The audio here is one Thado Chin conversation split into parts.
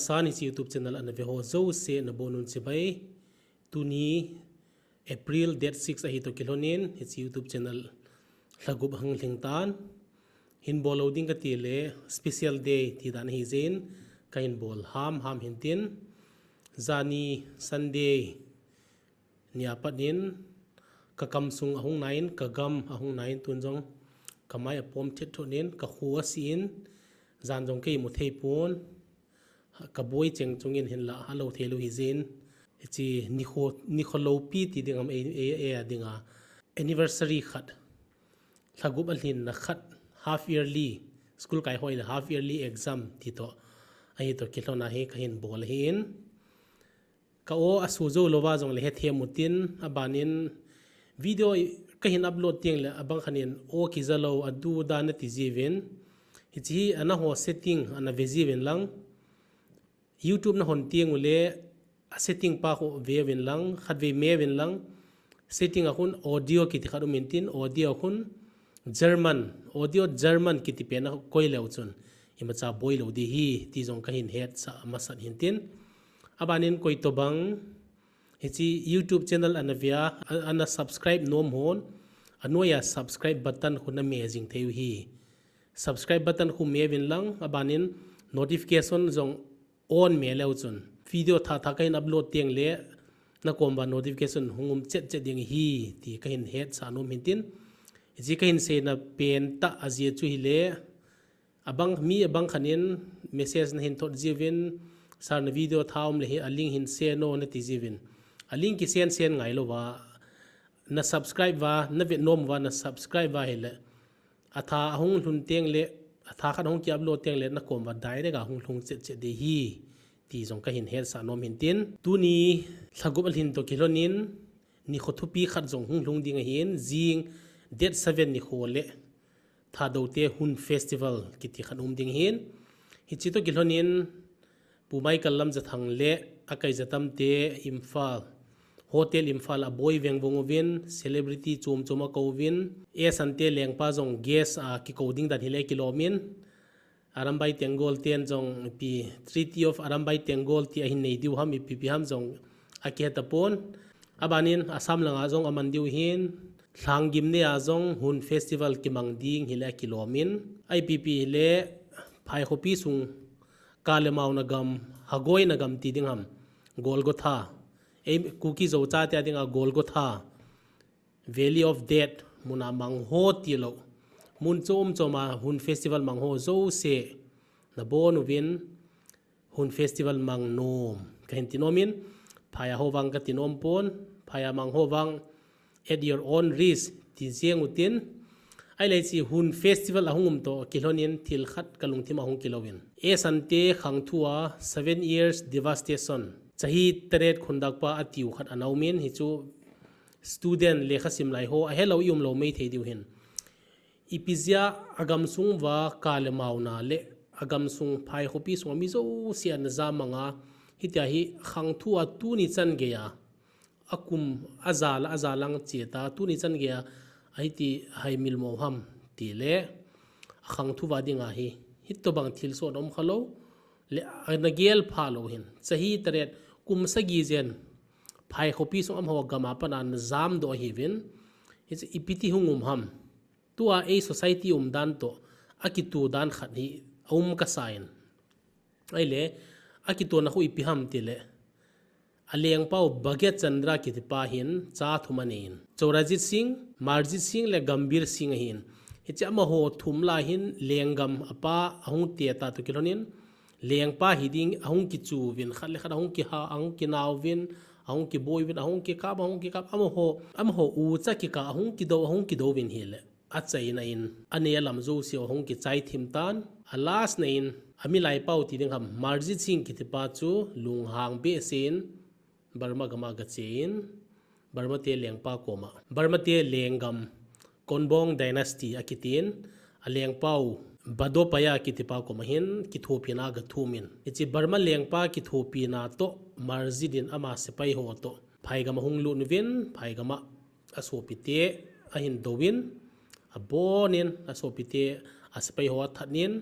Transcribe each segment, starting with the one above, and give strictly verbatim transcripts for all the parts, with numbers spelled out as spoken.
San hiche YouTube channel ana ve ho jouse nabonun chibai. Tuni April date six ahi toh kilhonin hiche YouTube channel lhagup ahung lhing tan. Hin bol lou ding kati le special day ti dan ahi jeh in kahin bol ham ham hintin. Jani Sunday nia pat in, ka kam sung ahung nai in, ka gam ahung nai in, tun jong ka mai apom thet thot in, ka khu asi in, jan jong ka imu thei pon, ka boi cheng chung in hinlah, alou thei lou hi jeh in, hiche nikho, nikho loupi ti ding ham, ei, ei, ei a dinga anniversary khat, lhagup alhinna khat, half yearly, school kai ho le half yearly exam ti toh, ahi toh kilhon a hi kahin bol ahin. Ka aw asu jou louva jongle hethem utin, abanin video kahin upload teng le abang khat in aw kija lou, adu da nati jiuvin. Hiche hi ana ho setting ana ve jiuvin lang. YouTube nahon teng ule a setting pa khu veuvin lang, khatvei meuvin lang. Setting a khun audio kiti khat um intin, audio a khun German, audio German kiti pen a koi leu chun imacha boi lou ding ahi ti jong kahin hetsah masat hintin. Abanin koitobang hiche YouTube channel ana vea, a, ana subscribe nom hon, anoiya subscribe button khu name jing thei u ahi. Subscribe button khu meuvin lang, abanin notification jong on me leu chun video tha tha kahin upload teng le nakom uva notification hung um chet chet ding ahi ti kahin hetsah nom hintin. Hiche kahin seina pen tah ajeh chu hile, abang, mi abang khat in message nahin thot jiuvin, sir na video tha um le hi a link hin share no nati jiuvin. A link kisend send ngai louva, na subscribe uva, na vet nom uva, na subscribe uva hile, atha ahung lhun teng le, atha khat ahung ki upload teng le, nakom uva direct a hung lhung chet chet ding ahi ti jong kahin hetsah nom hintin. Tuni lhagup alhin toh kilhonin, nikho thupi khat jong hung lhung ding ahin, jing date seven nikho le Thadou te Hun Festival kiti khat um ding ahin. Hiche toh kilhonin Pu Michael Lamjathang le akaija tamte Imphal, Hotel Imphal a boi vengvung uvin, celebrity chom chom akouvin, S N te lengpa jong guest a kikou ding dan hile kilomin, Arambai Tenggol ten jong ipi Treaty of Arambai Tenggol ti ahin nei diu ham, ipi pi ham jong akihe tapon. Abanin Assam langa jong aman diu ahin, Lhanggimnei a jong Hun Festival kimang ding hile akilomin. Ipi pi hile Phaikhopi sung Kale Mauna gam, Hagoina gam ti ding ham, Golgotha. Ei Kuki Zo chate a dinga Golgotha, Valley of Death, muna mang ho tilou, mun chom chom a Hun Festival mang ho jouse nabon uvin, Hun Festival mang nom kahin ti nomin, phaiya ho vang kati nom pon, phaiya mang ho vang at your own risk ti jeng utin. Ahile hiche Hun Festival ahung um toh kilhonin thil khat kalungthim a hung kilouvin, S N te khangthua seven years devastation, Chahi Taret Khundakpa atiu khat ana umin, hichu student lekhasim lai ho ahelou ium lou mei thei diu ahin. Ipi jeh a agamsung uva Kale Mauna le agamsung Phaikhopi sunga mi jouse ana jam manga, hitia hi khangthua tuni chan geiya akum, aja la, aja lang cheta, tuni chan geiya ahiti hai milmo ham tile, akhangthu uva dinga hi hitobang thilsoh na um khalou le ana gel phalou ahin. Chahi taret, kum sagi jen Phaikhopi sung amaho gama pat ana jamdoh ahiuvin. Hichu ipi ti hung um ham. Tua ei society umdan toh akitoh dan khat hi aum kasan. Ahile, akitohna khu ipi ham tile, alengpau Bhagyat Chandra kitipa hin cha thum aneiyin, Charanjit Singh, Marjit Singh le Gambhir Singh ahin. Hiche amaho thum lah hin lenggam apa ahung teta toh kilhonin, lengpa hiding ahung kichuuvin, khat le khat ahung kiha, ahung kinaovin, ahung kiboiyuvin, ahung kikap, ahung kikap, amaho, amaho ucha kikah ahung kidou, ahung kidouvin hile, achaina in anei alam jouse ahung kichai thim tan. A last na in, amilaipau ti ding ham, Marjit Singh kitipa chu lunghang behseh in Burma gama gache in, Burma te lengpa koma, Burma te lenggam, Konbong Dynasty akitin, alengpau Badophaya kitipa koma hin kithopina agathumin. Hiche Burma lengpa kithopina toh Marjit in ama sepai ho toh phaigam ahung lutuvin, phaigama asopite ahin douvin, abonin asopite asepai ho athatnin,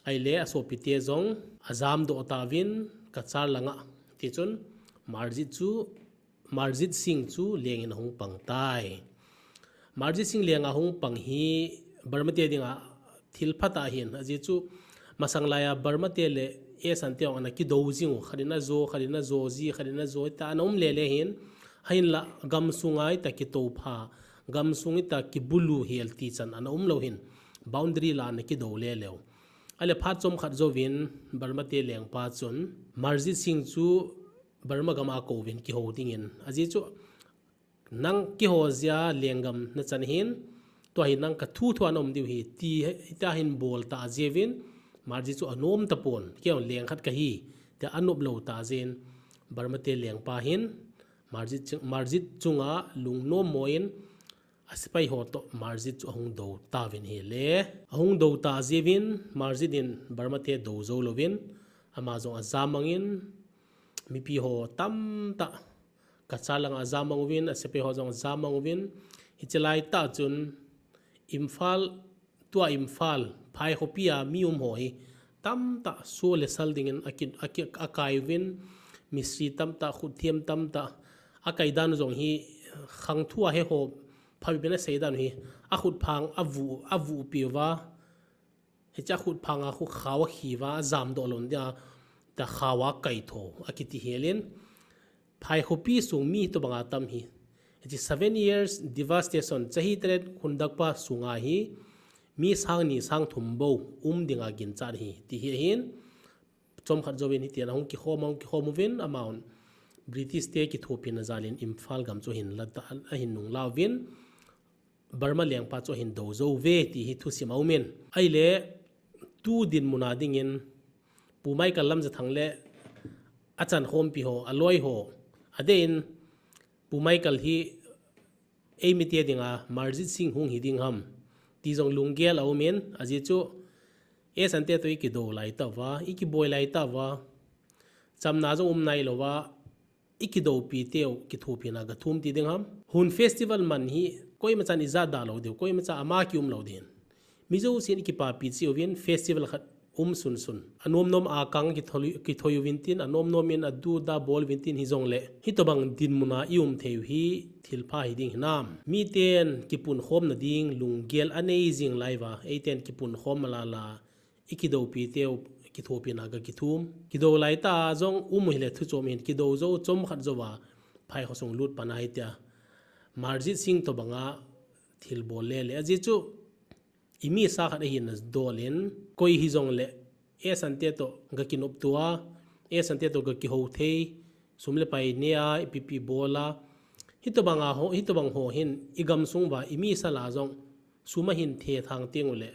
Ahile asopite jong ajamdoh tauvin Cachar langa. Tichun Marjit chu, Marjit Singh chu lengin ahung pang tai. Marjit Singh lenga hung pang hi Burma te dinga thil phatah ahin, ajeh chu masang laiya Burma te le Esan te jong ana kidou jing u, khat in ajo, khat in ajo ji, khat in ajo ta ana um lele hin, ahinla gamsunga ita kitoupha, gamsung ita kibulu hel ti chan ana umlou hin, boundary la ana kidou lele u. Ahile phat chomkhat jouvin Burma te lengpa chun Marjit Singh chu Burma gama kouvin kihou dingin, ajeh chu nang kihou jia lenggam nachan hin, tua hi nang kathu thua naum diu hi, ti hita hin bol ta jiuvin, Marjit chu anom tapon, kei leng khat kahi, tia anop lou ta jeh in, Burma te lengpa hin, Marjit, Marjit chunga lungnom mo in, asepai ho toh Marjit chu ahung dou tauvin ahile. Ahung dou ta jiuvin, Marjit in Burma te dou jou louvin, ama jong ajamang in, mipi ho tamtah Cachar langa ajamang uvin, asepai ho jong ajamang uvin, hiche laitah chun Imphal, tua Imphal, Phaikhopi a mi um ho hi tamtah so le sal dingin aki, aki, akai uvin, mistri tamtah, khutthem tamtah, akai dan jong hi khangthua he ho phabep in asei dan hi, akhutphang avu, avupi uva, hiche akhutphanga khu khao akhi uva, ajamdoh lou dia, ta khao akaitho, akiti helin, Phaikhopi sung mi tobanga tam hi. Hiche seven years devastation, chahi taret khundakpa sunga hi, mi sang ni sang thum bou um dinga ginchat ahi, ti hi ahin, chomkhat jouvin hitia ahung kikhom, ahung kikhom uvin, amaun British te kithopina jalin Imphal gam chu ahin la ta, ahin nungla uvin, Burma lengpa chu ahin dou jou uve ti hi thusim aumin. Ahile, tu dinmuna dingin, Pu Michael Lamjathang le achankhompi ho, aloi ho, adeh in, Pu Michael hi eimite dinga Marjit Singh hung hi ding ham, ti jong lunggel aumin, ajeh chu Esan te toh ikidou laitah uva, ikiboi laitah uva, chamna jong um nailouva, ikidoupiteu kithopina gathum ti ding ham. Hun festival man hi koimachan ijat da lou diu, koimacha ama kium lou ding. Mi jousen ikipapi cheh uvin festival khat um sunsun. Anomnom a kang kithoi, kithoi uvin tin, anomnom in adu da bol uvin tin hijongle, hitobang dinmuna ium theiu hi thilpha hiding hinam. Miten kipunkhomna ding lunggel anei jing laiuva, eiten kipunkhom malala, ikidoupiteu kithopina gakithum. Kidou laitah a jong um u hile thuchom ahin, kidou jou chomkhat jouva Phai khosung lut pan a hitia Marjit Singh tobanga thilbol lele. Ajeh chu imisa khat ahina dolin, koi hijongle Esante toh gakinoptoa, Esante toh gakihou thei, sum le pai nea, ipipi bola, hitobanga ho, hitobang ho hin igamsung uva imisa la jong sum ahin thethang tengule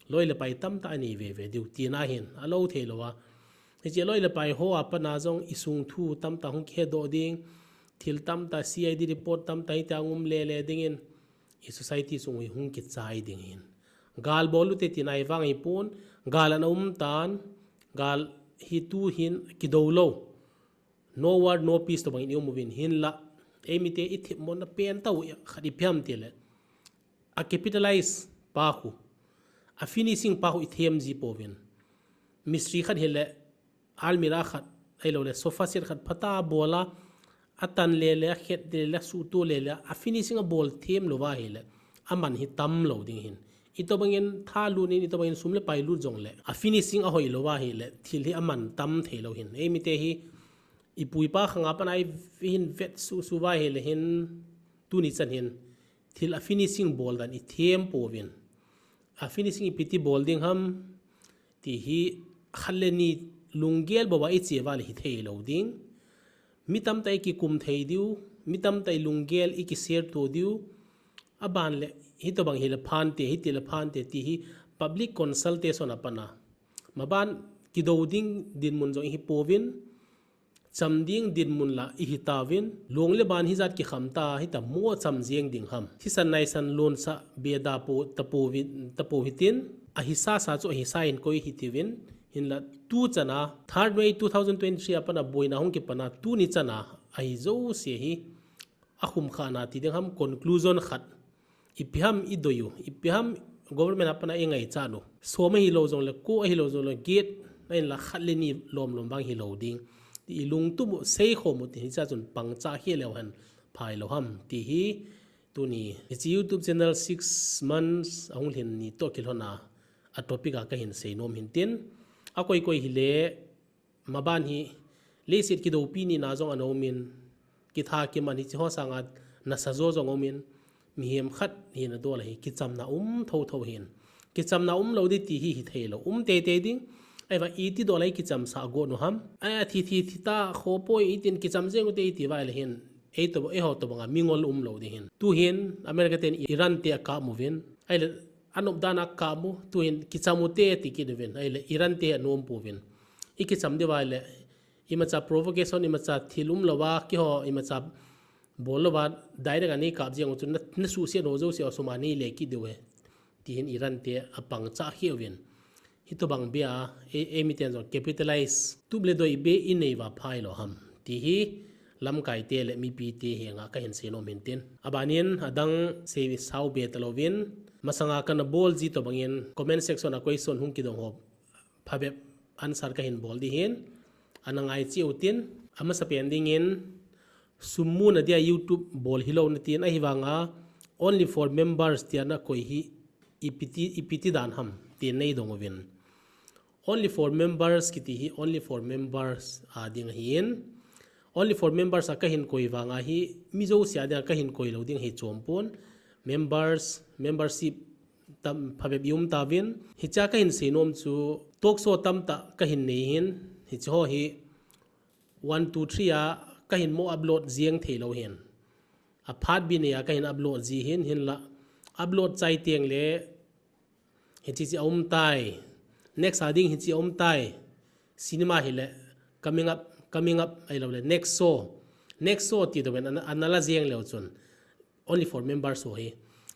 loi le pai tamtah anei veve diu tina hin alou theilouva. Hiche loi le pai ho a pat a jong isung thu tamtah hung kihedoh ding, thil tamtah, C I D report tamtah hitia hung um lele dingin, i society sung hi hung kichai ding hin. Gal bol ute tina ahivang hipon, gal ana um tan, gal hi tu hin kidou lou. No war, no peace tobang in ium uvin hinla, eimite ithemmona pentah u khat ipi ham tile, a capitalize pa khu, a finishing pa khu ithem ji pouvin. Mistri khat hile, almirah khat, ahiloule sofa set khat phatah a bola, atan lele, akhet lele, asuhto lele, a finishing abol them louva hile, aman hi tamlou ding hin. Itobangin tha lut in, itobangin sum le pai lut jongle, a finishing ahoi louva hile, thil hi aman tam theilou hin. Eimite hi, ipu ipa khanga pat a ihin vet suhsuh uva hile hin, tuni chan hin, thil a finishing bol dan ithem pouvin. A finishing ipiti bol ding ham, ti hi khat le ni lunggel bouva iche uva le hitheilou ding. Mi tamtah ikikum thei diu, mi tamtah ilunggel ikishare to diu. Aban le, hitobang hile phante, hitile phante, ti hi public consultation a pat a. Maban kidou ding dinmun jong ihi pouvin, cham ding dinmun la ihi tauvin, long le ban hijat kikham ta, hita mo cham jeng ding ham. Thisan naisan lonsah beda po, tapou hitin, ahisasa chu ahisa in koi hitiuvin, hinla tu chan a, third May two thousand twenty-three a pat a boina hung kipan a, tuni chan a, ahi jouse hi, akhum khana ti ding ham, conclusion khat. Ipi ham idoi u, ipi ham government a pat a i ngaichat u. Som ahilou jongle, ko ahilou jongle, get, ahinla khat le ni lom lom vang hilou ding. Ti i lungtup u, seikhom u tin hiche a chun pangcha khel leu hen phai lou ham. Ti hi, tuni, hiche YouTube channel six months ahung lhin ni toh kilhon a, a topic a kahin seinom hin tin. Akoi koi hile, maban hi, leiset kidoupi nina jong ana um in, kitha kiman hiche ho sanga nasa jo jong um in, mihem khat hina dol ahi, kichamna um thotho hin. Kichamna umlou ding ti hi hithei lou, um teitei ding. Ahivang iti dol a i kichamsah got u ham. Ai, athi thi thi ta, khopoi itin kicham jeng ute iti vai le hin. Eito, eiho tobanga mingol umlou ding hin. Tuhin, America ten Iran te akap uvin. Ahile, anop dan a kap u, tuhin kicham ute ti kit uvin. Ahile, Iran te anom pouvin. I kicham diu vai le, imacha provocation, imacha thil umlouva, keiho, imacha bol louva, direct a nei kap jeng u chun, na, nasuhset ho jouse asum a nei le kit diu ahi. Ti hin Iran te apangcha khel uvin. Hitobang bia, e, eimi ten jong capitalize, tup le doi bia i nei uva phai lou ham. Ti hi, lamkai te le mipi te henga kahin seinom hin tin. Abanin, adang sei sao be talouvin, masanga kana bol ji tobangin, comment section a question hung kidong ho, phabep answer kahin bol ding hin, ana ngai cheh utin, amasapen dingin, sum muna dia YouTube bol hilou na tin, ahivanga, only for members tia na koi hi, ipi ti, ipi ti dan ham, tin nei dong uvin. Only for members kiti hi, only for members a ding ahin. Only for members a kahin koi vanga hi, mi jouse a dinga kahin koi lou ding ahi chom pon. Members, membership, tam, phabep i um tauvin. Hiche a kahin seinom chu, talk show tamtah kahin nei hin. Hiche ho hi, one, two, three a kahin mo upload jeng thei lou hin. Aphat bi nei a kahin upload ji hin, hinla. Upload chai teng le, hiche hiche a um tai. Next a ding hiche a um tai. Cinema hile, coming up, coming up, ahilou le, next show. Next show ti tobang ana, ana la jeng leu chun. Only for members ho hi.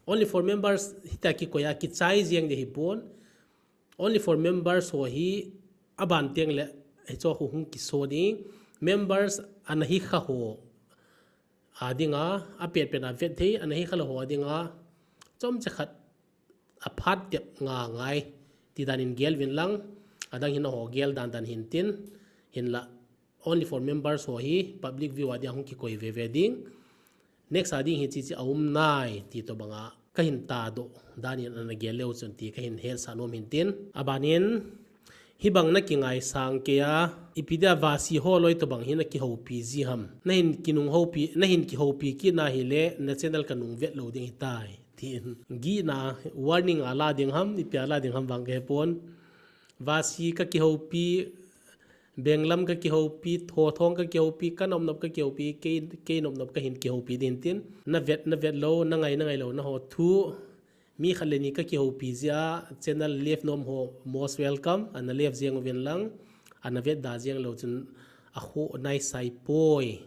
Only for members hita kikoi a kichai jeng ding ahi pon. Only for members ho hi aban teng le hiche ho hung kiso ding. Members ana hi kha ho a dinga, apet pet a vet thei, ana hi kha lou ho a dinga. Chomcha khat aphat tep nga ngai. Ti dan in gel uvin lang, adang hin ho gel dan dan hin tin, hinla. Only for members ho hi public view a dia hung kikoi veve ding. Next a ding hiche hiche a um nai ti tobanga kahin tahdoh dan in ana gel leu chun ti kahin hetsah nom hin tin. Abanin hibang na kingaisang kei a, ipi dia Vasi holoi tobang hi na kihoupi ji ham. Na hin kinung houpi, na hin kihoupi kit na hile na channel kanung vet lou ding ahitai. Tin gihna warning a la ding ham, ipi a la ding ham vang kahe pon. Vasi kakihoupi, Benglam kakihoupi, Thothong kakihoupi, kanop nop kakihoupi, kei, kei nop nop kahin kihoupi ding tin. Na vet, na vet lou, na ngai, na ngai lou, na ho thu. Mi khat le ni kakihoupi jia, channel left nom ho, most welcome, ana left jeng uvin lang, ana vet da jeng lou chun, akhoh naisai poi.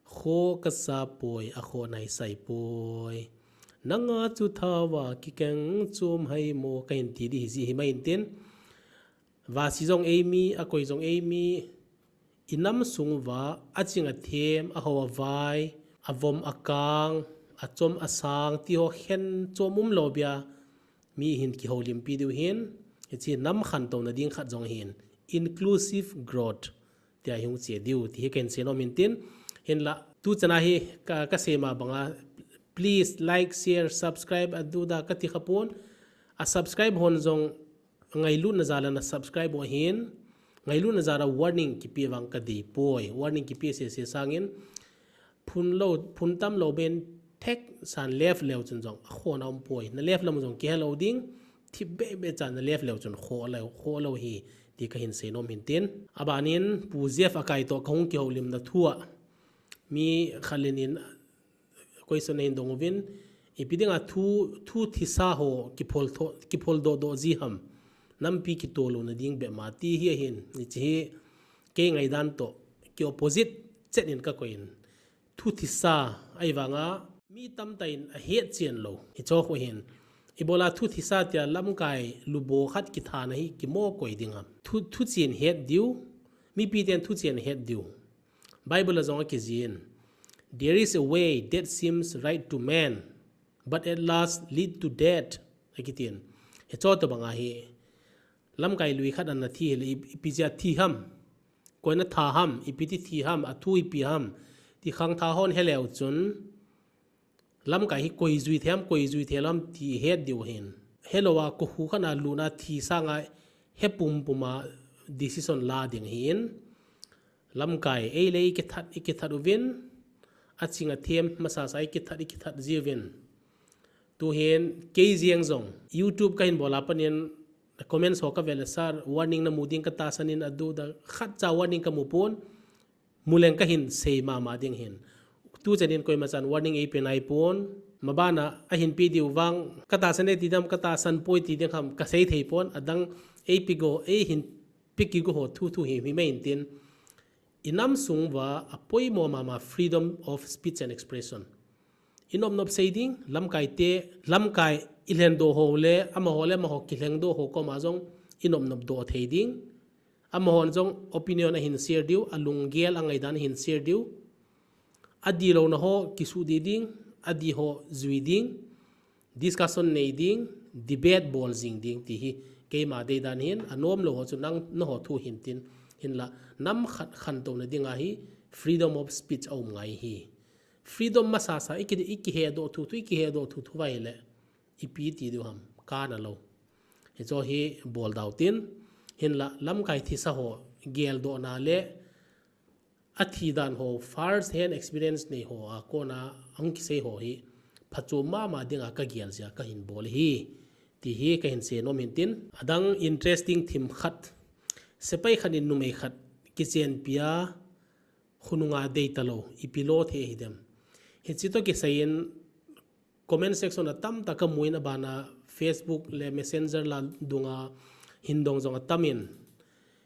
Khoh kasa poi, akhoh naisai poi. Nanga chu thao a kikeng chom hai mo kahin ti ding hi ji hi mai in tin. Vasi jong eimi, akoi jong eimi, i nam sung uva, aching athem, aho avai, avom akang, achom asang, ti ho khen chom umlou bia, mi hin kihoulimpi diu hin, hiche nam khantouna ding khat jong hin, inclusive growth, tia hung che diu, ti hi kahin seinom hin tin, hinla, tu chana hi ka, kasei ma banga, please like, share, subscribe, adu da kati kha pon, a subscribe hon jong, ngailutna jal a na subscribe u ahin, ngailutna jal a warning kipe vang kadei poi, warning kipe sese sangin, phun lou, phun tam lou ben thek san left leu chun jong, akhohna um poi, na left lam jong kihe lou ding, thip bebe chan na left leu chun khoh lou, khoh lou hi, ti kahin seinom hin tin. Abanin, Pu Jeff Akai toh kahung kihoulimna thu a, mi khat le ni in, question ahin dong uvin, ipi dinga thu, thu thisa ho kiphol tho, kiphol doh doh ji ham. Nampi kitoh louna ding bep ma ti hi ahin, hiche hi kei ngaidan toh, ki opposite chet in kakoi in. Thu thisa, ahivanga, mi tamtah in ahet chen lou. Hiche ho ahin. Ibola thu thisa tia lamkai lubo khat kithana hi kimo koi ding ham. Thu, thu chen het diu, mipi ten thu chen het diu. Bible a jong akijih in, "There is a way that seems right to man, but at last lead to death." akitin. Hicho tobang ahi. Lamkai lui khat ana thi hile, i, ipi jeh a thi ham. Koi ana tha ham, ipi ti thi ham, athu ipi ham. Ti khangthah hon heleu chun. Lamkai hi koi jui thei ham, koi jui thei lou ham ti het diu hin. Helou a, koi khu khat a luna thi sanga he pumpum a decision la ding hin. Lamkai, ei le ei kithat, i kithat uvin. Aching athem, masasa i kithat, i kithat jiuvin. Tuhin, kei jeng jong, YouTube kahin bol a panin, comments ho kavel le sir, warning namu ding katahsan in adu da, khatcha warning kamu pon, muleng kahin sei mama ding hin. Tuchan in koima chan warning eipe nai pon, mabana ahin pe diu vang, katahsan e ti ding ham, katahsan poi ti ding ham, kasei thei pon, adang eipe go, eihin pe kigo ho thu thu hi, hi mai intin. I nam sung uva apoimo mama freedom of speech and expression. I nop nop sei ding, lamkai te, lamkai i lhendoh ho le, amaho le amaho kilhengdoh ho koma jong i nop nop doh thei ding. Amahon jong opinion ahin share diu, alunggel angaidan ahin share diu. Adih louna ho kisuhdih ding, adih ho jui ding, discussion nei ding, debate bol jing ding ti hi keima deidan hin, anomlou ho chu nang, naho thu hintin, hinla, nam khat khantouna dinga hi freedom of speech aum ngai hi. Freedom masasa, i ki, i kihedoh thu thu, i kihedoh thu thu va hile, ipi ti diu ham, kana lou. Hicho hi bol dau tin, hinla, lamkai thisa ho, geldohna le, athi dan ho, first hand experience nei ho a kona ahung kisei ho hi, phachom mama dinga kagel jeh a kahin bol hi, ti hi kahin sei nom hintin. Adang interesting thim khat, sepai khat in numei khat kichenpi a, khonunga deitalou, ipi lo thei hidem. Hiche toh kisai in, comment section atamtah kamu in, abana Facebook le Messenger la dunga hin dong jong atam in.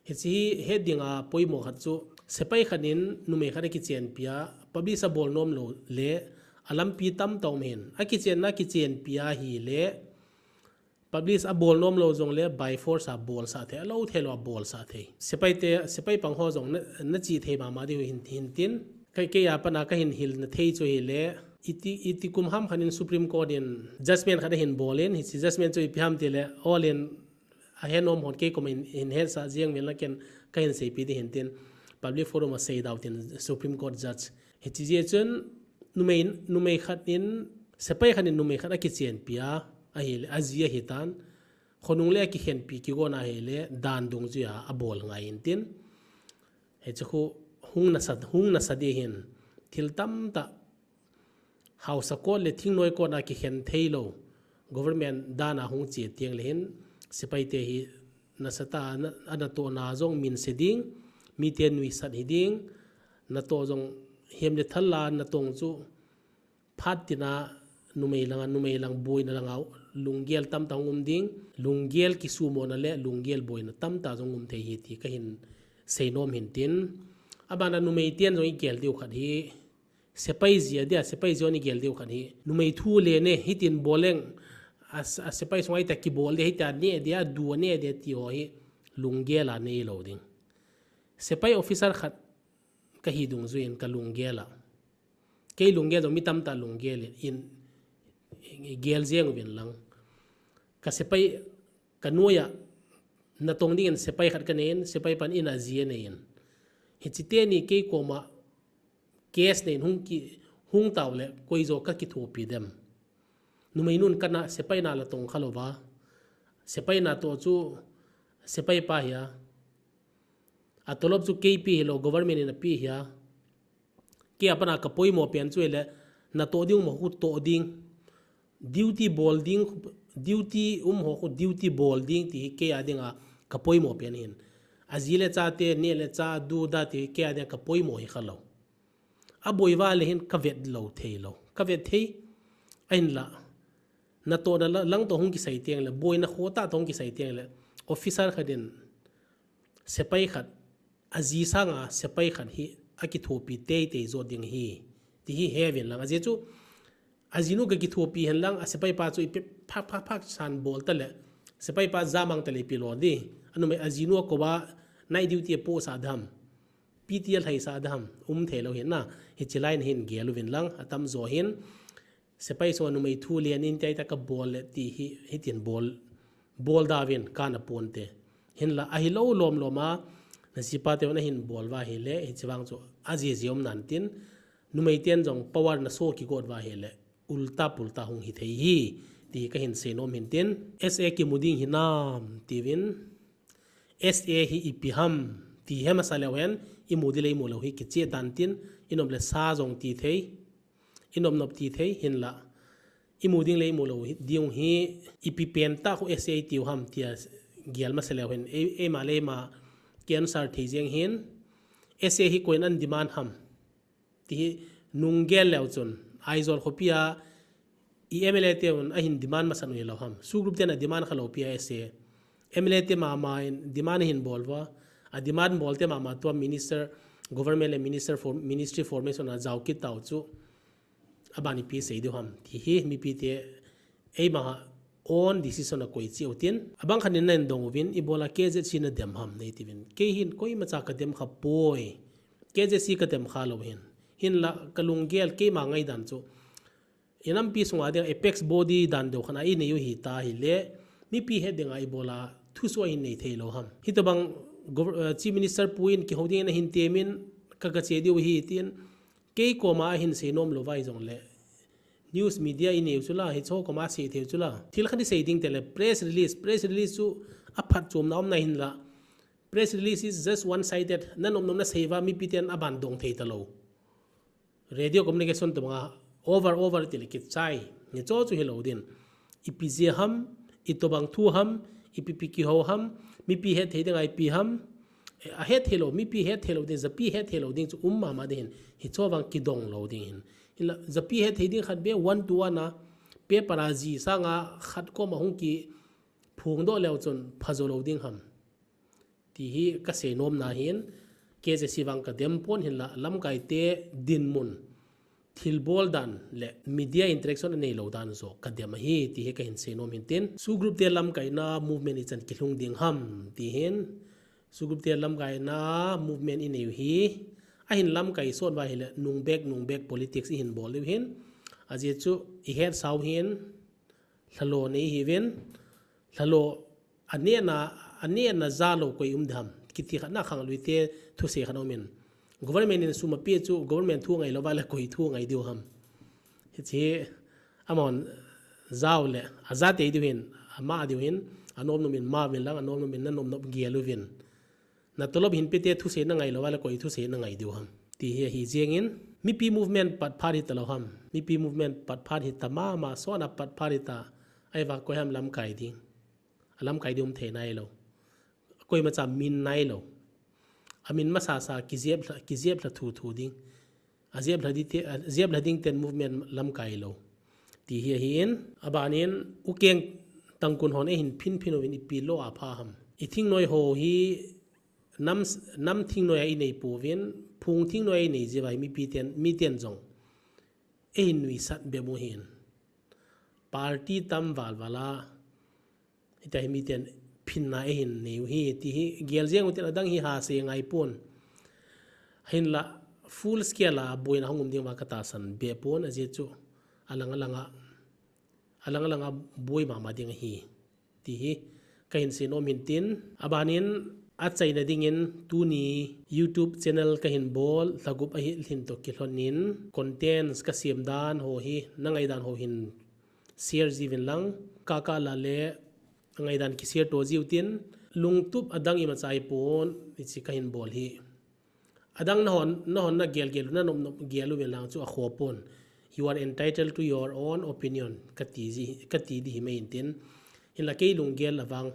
Hiche hi het dinga poimo khat chu, sepai khat in numei khat akichenpi a, publish abol nomlou le, alampi tamtah um hin. Akichenna kichenpi ahile, publish abol nomlou jongle by force a bolsah thei, alou theilou a bolsah thei. Sepai te, sepai pang ho jong na, nache thei mama diu hin, hintin. Kei, kei a pat a kahin hilna thei chu hile, iti, iti kum ham khat in Supreme Court in judgment khat ahin bol in, hiche judgment chu ipi ham tile, all in ahenom hon kei koma hin, hin hetsah jeng uvin lang, ken kahin seipi ding hintin, public forum a seidau tin Supreme Court judge. Hiche jeh chun numei, numei khat in, sepai khat in numei khat akichenpi a, ahile, aji ahitan, khonung le akikhenpi kigona ahile, dan dungjuia abol ngai intin. Hiche khu hung nasa, hung nasa ding hin, thil tamtah, haosa court le thingnoi court a kikhen theilou, government dan a hung che teng le hin, sepai te hi nasatah a, ana tohna jong minse ding, mite nuisat hiding, natoh jong hem le thal a natong chu, phat tina numei langa, numei lang boina langa, lunggel tamtah hung um ding, lunggel kisumona le lunggel boina tamtah jong um thei hi ti kahin seinom hintin. Abana numei ten jong igel diu khat hi, sepai ji a dia, sepai ji hon igel diu khat hi, numei thu le ne, hitin bol leng, a, a sepai sunga ita kibol dia, hita ne dia, adu ne dia ti ho hi, lunggel a neilou ding. Sepai officer khat kahi dungjuiyin kalunggel a. Kei lunggel jong mi tamtah lunggel in, gel jeng uvin lang. Kasepai, kanoiya, natong dingin sepai khat kanei in, sepai pan in aji anei in. Hiche teni kei koma case nei in hung ki, hung taule, koi jo kakithopi dem. Numei nun kana sepai na la tong khalou va. Sepai natoh chu sepai pa hia. Atolop chu kei pe hilou, government in ape hia. Kei a pat a kapoimo pen chu hile, natoh ding um ho khu toh ding. Duty bol ding, duty um ho khu duty bol ding ti hi kei a dinga kapoimo pen hin. Aji le chate, neh le chah, adu da ti hi kei a dinga kapoimo hi khalou. Aboi vale hin kavet lou theilou. Kavet thei, ahinla. Natohna la, lang toh hung kisai teng le, boina khotah toh hung kisai teng le, officer khat in, sepai khat, aji sanga sepai khat hi akithopi teitei jo ding hi, ti hi heuvin lang. Ajeh chu, ajinu gakithopi hen lang, asepai pa chu ipi phak phak phak san bol tale, sepai pa jamang tale ipi lo di. Anumei ajinu akouva night duty apohsah dem, P T a lhaisah dem, um theilou hin na, hiche line hin gel uvin lang, atamjo hin. sepai sunga numei thu len in tia ita ka bol le ti hi, hitin bol, bol da uvin kana ponte. Hinla ahilou lom lom a, na jipa te na hin bol uva hile, hichi vang chu ajiji um nan tin, numei ten jong power na so kigot uva hile, ulta pulta hung hi thei hi, ti ka hin seinom hin tin, S A kimu ding hinam, tiuvin, S A hi ipi ham, ti he masa leu hen, imu ding le imu lou hi kiche dan tin, inop le sa jong ti thei, inop nop ti thei, hinla, imu ding le imu lou hi, ding hi, ipi pen tah khu S A tiu ham, tia gel masa leu hen, ei, eima le eima, ki answer thei jeng hin, S A hi koin ana demand ham. Ti hi nung gel leu chun, Aizawl khopi a, i M L A te un ahin demand masa u hilou ham. SoO group ten a demand kha lou pi a S A. M L A te mama in demand ahin bol uva. A demand bol te mama tua minister, government le minister for, ministry formation a jao kit tau chu. Aban ipi sei diu ham. Ti hi mipi te eima own decision a koi cheh u tin. Abang khat in na hin dong uvin, ibola K Z C na dem ham nei tiuvin. Kei hin koimacha ka dem kha poi. K Z C ka dem kha lou hin. Hinla ka lunggel keima ngaidan chu. I nampi sunga ding apex body dan deu khat a i nei u hita hile. Mipi het dinga ibola thusoh hin nei thei lou ham. Hitobang gov-, eh, Chief Minister pu in kihou ding in ahin temin ka ka che diu hi tin. Kei koma ahin seinom lou vai jong le. News media i neu chu la, hicho koma sei thei chu la. Thil khat i sei ding te le press release, press release chu aphatchomna umna hinla. Press release is just one sided. Na nom nom na sei uva mipi ten aban dong thei talou. Radio communication tobanga over over ti le kichai. Hicho chu hilou din. Ipi jeh ham, itobang thu ham, ipi pi kihou ham, mipi het thei dinga ipi ham. Eh, ahet thei lou, mipi het thei lou ding, japi het thei lou ding chu um mama ding hin. Hicho vang kidong lou ding hin. Hinla, japi het thei ding khat be one to one a, paper a ji sanga khat koma hung kiphongdoh leu chun phajo lou ding ham. Ti hi ka seinomna hin, K Z C vang ka dem pon hinla, lamkai te dinmun, thilbol dan le media interaction anei lou dan jo ka dem ahi, ti hi ka hin seinom hin tin. SoO group te lamkaina movement ichan kilhung ding ham, ti hin. SoO group te lamkaina movement i nei u hi, ahin lamkai sot uva hile, nung bek, nung bek politics i hin bol diu hin. Ajeh chu, i het sau hin, lhalo nei hiuvin, lhalo anena, anena ja lou koi um ding ham. Kiti khat na khangluite thusei khat um in. Government in sum ape chu, government thu ngai lou uva le koi thu ngai diu ham. Hichi, amahon jao le, aja tei diu hin, ama diu hin, anom nom in ma uvin lang, anom nom in na nom nom gel uvin. Na tolop hin pete thusei na ngai lou uva le koi thusei na ngai diu ham. Ti hi ahi jeng in, mipi movement pat phat hi talou ham. Mipi movement pat phat hi ta mama, sona pat phat hi ta. Ahivang koi ham lamkai ding. Alamkai ding um thei nailou. Koimacha min nailou. Amin masasa kijep lha, kijep lha thu thu ding. Ajep lha ding te, ajep lha ding ten movement lamkai lou. Ti hi ahi in, aban in, ukeng tangkun hon eihin phin phin uvin ipi lo a pha ham. I thingnoi ho hi nam, nam thingnoi a i nei pouvin, phung thingnoi a i nei jeh uva hi mipi ten, mi ten jong. Eihin nuisat bep u hin. Party tam val val a, Hitia hi miten phinna eihin nei u hi, ti hi gel jeng u tin adang hi ha se ngai pon. Hinla full scale a boina hung um ding uva ka tahsan be pon ajeh chu alang alang a, alang alang a boi mama ding ahi. Ti hi ka hin seinom hin tin, aban in achaina ding in tuni YouTube channel ka hin bol, lha gup ahi lhin toh kilhon in contents ka sem dan ho hi, na ngaidan ho hin share jiuvin lang, ka ka la le ngaidan ki share to jiu tin, lungtup adang imacha i pon, hichi ka hin bol hi. Adang nahon, nahon na gel gel u, na nop nop gel uvin lang chu akhoh pon. You are entitled to your own opinion, ka ti ji, ka ti di hi mai in tin. Hinla kei lunggel avang.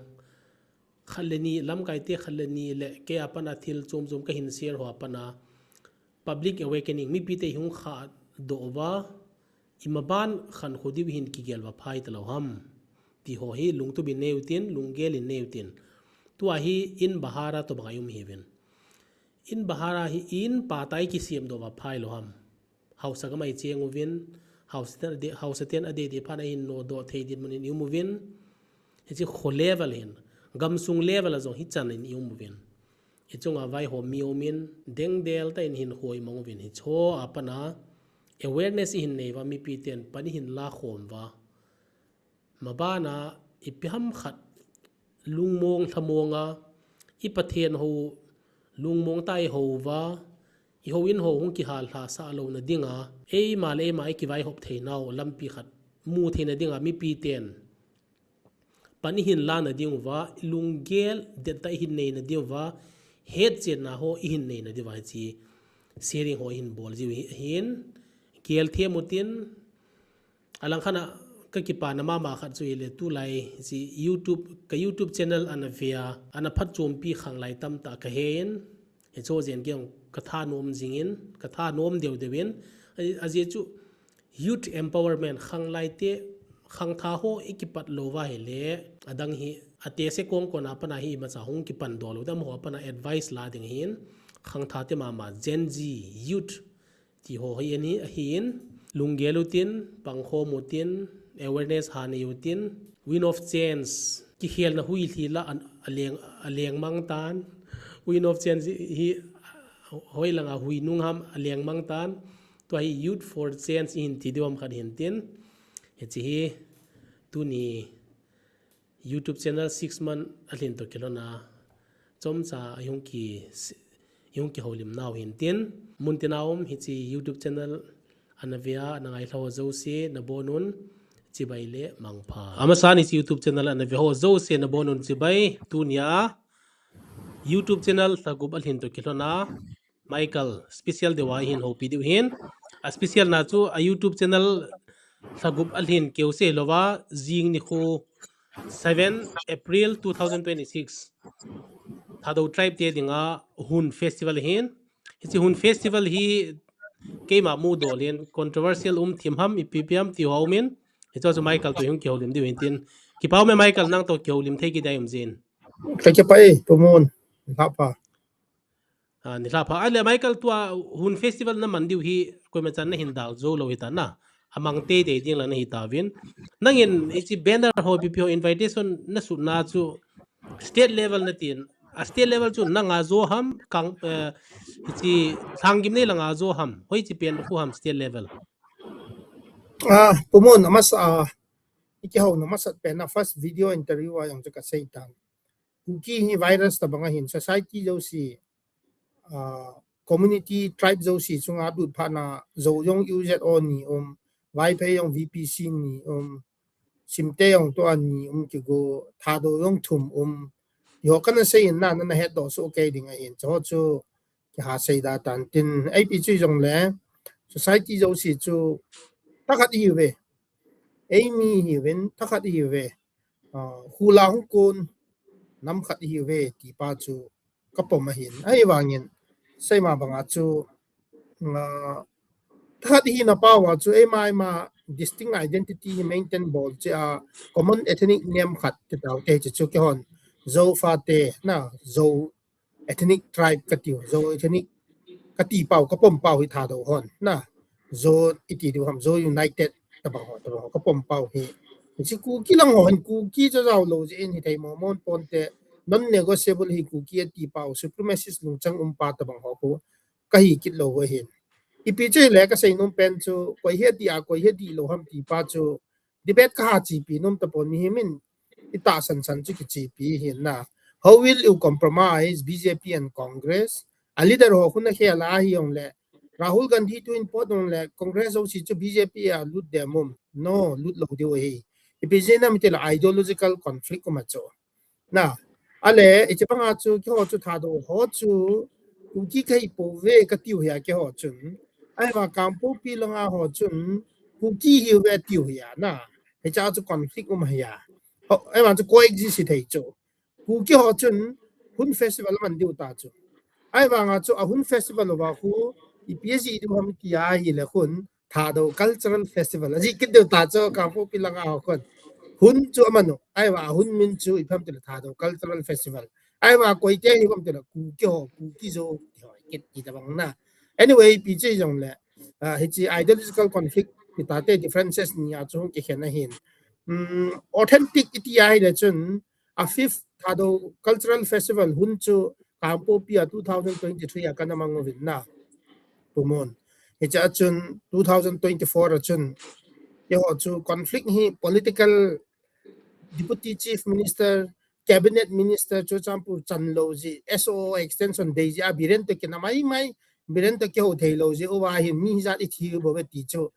Khat le ni, lamkai te khat le ni le, kei a pat a thil chom chom ka hin share ho a pat a. Public awakening, mipi te hung khah doh uva, i maban khankho diu hin kigel uva phai talou ham. Ti ho hi lungtup in nei u tin, lunggel in nei u tin. Tua hi in bahar a tobang a i um hiuvin. In bahar a hi in pa ta i kisem doh uva phai lou ham. Haosa gam a i cheng uvin, haosa ten a dei, haosa ten a dei dei phat a i hin nodoh thei dinmun in i um uvin. Hichi kho level hin, gamsung level a jong hichan in i um uvin. I chunga vaihom mi um in, dengdel tah in hinkho i mang uvin hicho a pat a, awareness i hin nei uva, mipi ten pan i hin la khom uva. Mabana ipi ham khat lungmong lhamong a, i Pathen ho lungmong ta i ho uva, i ho in ho hung kihal lha sa lo na dinga, eima le eima i kivai hop thei nau lampi khat mu thei na dinga, mipi ten pan i hin la na ding uva, lunggel det ta i hin nei na ding uva, hetchenna ho i hin nei na ding uva, hichi sharing ho i hin bol jiu hi, hin gel them utin, alang khat a ka kipana mama khat chu hile, tulai hichi YouTube, ka YouTube channel ana vea, ana phatchompi khanglai tamtah ka he in, hichu jen kei jong ka thanom jing in, ka thanom deu deu in, a, ajeh chu youth empowerment, khanglai te, khangthah ho i kipat lou uva hile, adang hi, a te se kong kong a pana hi imacha hung kipan do lou, dam ho pana advice la ding hin, khangthah te mama, Gen Z, youth, ti ho hi ani, ahin, lunggel utin, pangkhom utin, awareness ha nei utin, wind of change, kikhelna hui lhi la an, aleng, aleng mang tan, wind of change hi, hoi langa hui nung ham aleng mang tan, tua hi youth for change i hin ti diu ham khat hin tin, hichi hi, tuni, YouTube channel six month alhin toh kilhon a, chomcha a hung ki, hung kihoulim nau hin tin, mun tina um hichi YouTube channel ana vea, ana ngailha ho jouse, na bonun, chibai le mangpha. Amasan hichi YouTube channel ana ve ho jouse, na bonun chibai, tunia YouTube channel lha gup alhin toh kilhon a, Michael, special deuva i hin houpi diu hin. A special na chu a YouTube channel lha gup alhin keu se louva, jing nikho seven April two thousand twenty-six. Thadou tribe te dinga Hun Festival hin. Hichi Hun Festival hi keima mudol in controversial um thim ham ipi pi ham ti ho um in. Hichu chu Michael toh hung kihoulim diu hin tin. Kipa um e Michael, nang toh kihoulim thei kidei um jin. Ka kipa e, Pu Mon. Nilhah pha. A, nilhah pha. Ahile Michael, tua Hun Festival na man diu hi, koima chan na hin dal jou lou hita na. Amang teitei ding la na hita uvin. Nangin hichi banner ho, ipi pi ho invitation na sutna chu state level na tin. A state level chu nanga jo ham, kang, eh, hichi Lhanggimnei langa jo ham. Hoichi pen khu ham state level. A, Pu Mon, amasa, a, i kihouna masat pen a first video interview a jong chu ka sei tan. Kuki hi virus tabang ahin, society jouse, a, community, tribe jouse chunga lut phat na, Zou jong U Z O ni um, Vaiphei jong V P C ni um, Simte jong tua ni um, kigo Thadou jong thum um. Ti ho kana sei in na, na, na hetdoh soh kei ding ahin, chu ho chu kiha seida tan tin, ipi chu jongle, society jouse chu thakhat ihiuve. Eimi ihiuvin, thakhat ihiuve. A, hula hung kon, nam khat ihiuve, ti pa chu ka pom ahin. Ahivangin, seima banga chu, a, thakhat ihina pau a chu, eima, eima distinct identity hi maintain bol cheh a, common ethnic name khat ti tau te chu, chu keihon Zou fate, na, Zou ethnic tribe ka tiu, Zou ethnic ka ti pau, ka pom pau hi Thadou hon, na, Zou i ti diu ham, Zou United, tabang ho, tabang ho, ka pom pau hi. Hichi Kuki lang ho hin Kuki chu jao lou jeh in hithei mo mon ponte, non-negotiable hi Kuki a ti pau, supremacist lungchang um pa tabang ho khu ka hi kit lou ahin. Ipi chu hile ka sei nom pen chu, koi hi ati a, koi hi ati lou ham ti pa chu, debate ka ha chepi nom tapon, mihem in i tahsan san chu kichepi hin na. How will you compromise B J P and Congress? A leader ho khu na khel a hijongle, Rahul Gandhi tu in pot jongle, Congress ho si chu B J P a lut dem um. No, lut lou diu ahi. Ipi jeh inem itile ideological conflict um a chu. Na, ahile, hiche banga chu, keiho chu Thadou ho chu, Kuki kahi pouve katiu hi a keiho chun. Ahivang Kangpokpi langa ho chun, Kuki hiuve tiu hi a, na. Hiche a chu conflict um hi a. Ho, ahivang chu coexist hi thei chu. Kuki ho chun, Hun Festival man diu ta chu. Ahivanga chu, a Hun Festival uva khu, ipi jeh diu ham ti ahile khun, Thadou Cultural Festival. Ajih kit diu ta chu, Kangpokpi langa ho khun. Hun chu aman u. Ahivang a Hun min chu ipi ham tile Thadou Cultural Festival. Ahivang a koite hi ham tile Kuki ho, Kuki Zo ti ho kit ti tabang na. Anyway, ipi chu jongle, a, hiche ideological conflict ti tate differences ni a chu hung kikhen ahin. Um, authentic iti ahile chun, a fifth Thadou Cultural Festival Hun chu Kangpokpi a two thousand twenty-three a kana mang uvin na. Pu Mon. Hiche a chun two thousand twenty-four a chun, keiho chu conflict hi political, deputy chief minister, cabinet minister chu Churachandpur chan lou jeh, S O O extension dei jeh a Biren toh kinah maimai, Biren toh kihou thei lou jeh uva hin mi hijat ithi bou ve ti chu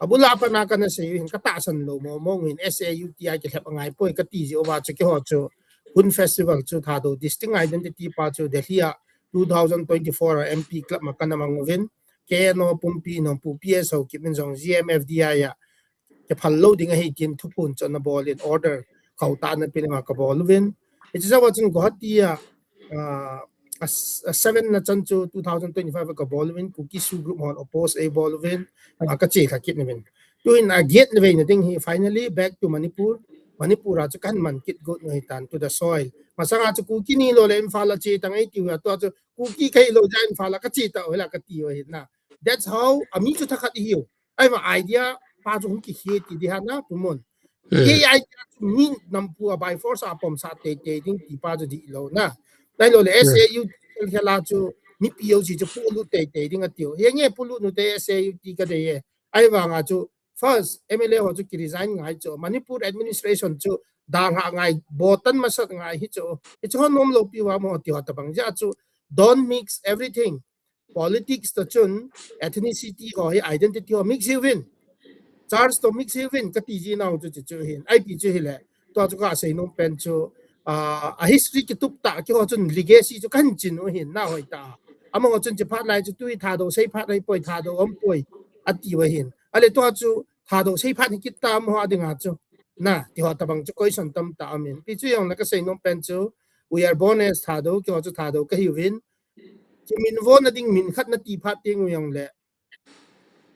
abul a pat a kana sei u hin, ka tahsan lou mong mong in, S A U T a kilhep angai poi kati jeh uva chu keiho chu Hun Festival chu Thadou Distinct Identity pa chu Delhi a two thousand twenty-four a M P Club ma kana mang uvin, K N O Pumpi Nongpu, P S Haokip in jong G M F D I a kiphal lou ding ahi tin thuphon chu ana bol in, order khauh tah ana pe in ama ka bol uvin. Hiche jou a chun Guwahati a, ah, a, a seven na chan chu two thousand twenty-five a ka bol uvin, Kuki SoO group hon oppose ei bol uvin, ah, ka che lha kit uvin. Tuhin a get na vei na ding hi, finally back to Manipur. Manipur a chu kan man kit got u ahi tan, to the soil. Masang a chu Kuki nilou le Imphal a che tang ei tiu a, tua chu Kuki kahi lou jeh a Imphal a ka che tau hela ka tiu ahi na. That's how, a mi chu thakhat ihiu. Ahivang idea pa chu hung kihe ti di ha na, Pu Mon. Kei idea chu mi nampu a by force a pomsah teitei ding ti pa chu di lou na. Ahilou le S A U T khel khel a chu mipi ho si chu polut teitei ding atiu. Henge polut nu te S A U T ka dei e. Ahivang a chu first M L A ho chu ki resign ngai chu. Manipur administration chu dalha ngai, botan masat ngai hi chu. Hichu hon nom lou pi uva mo ti ho tabang jeh a chu, don't mix everything. Politics toh chun ethnicity ho hi, identity ho mix hiuvin, church toh mix hiuvin kati ji nau chu, chu, chu hin. Ipi chu hile, tua chu ka sei nom pen chu, ah, a history kitup tah keiho chun legacy chu kan chin u hin, na hoi ta. Amaho chun chi phat lai chu tui Thadou sei phat lai poi, Thadou um poi ati u ahin. Ale tua chu Thadou sei phat hi kit ta amaho a ding a chu. Na, ti ho tabang chu question tam tah aum in. Ipi chu jong le ka sei nom pen chu, we are born as Thadou, keiho chu Thadou ka hiuvin. Kiminvo na ding min khat na ti phat teng u jong le,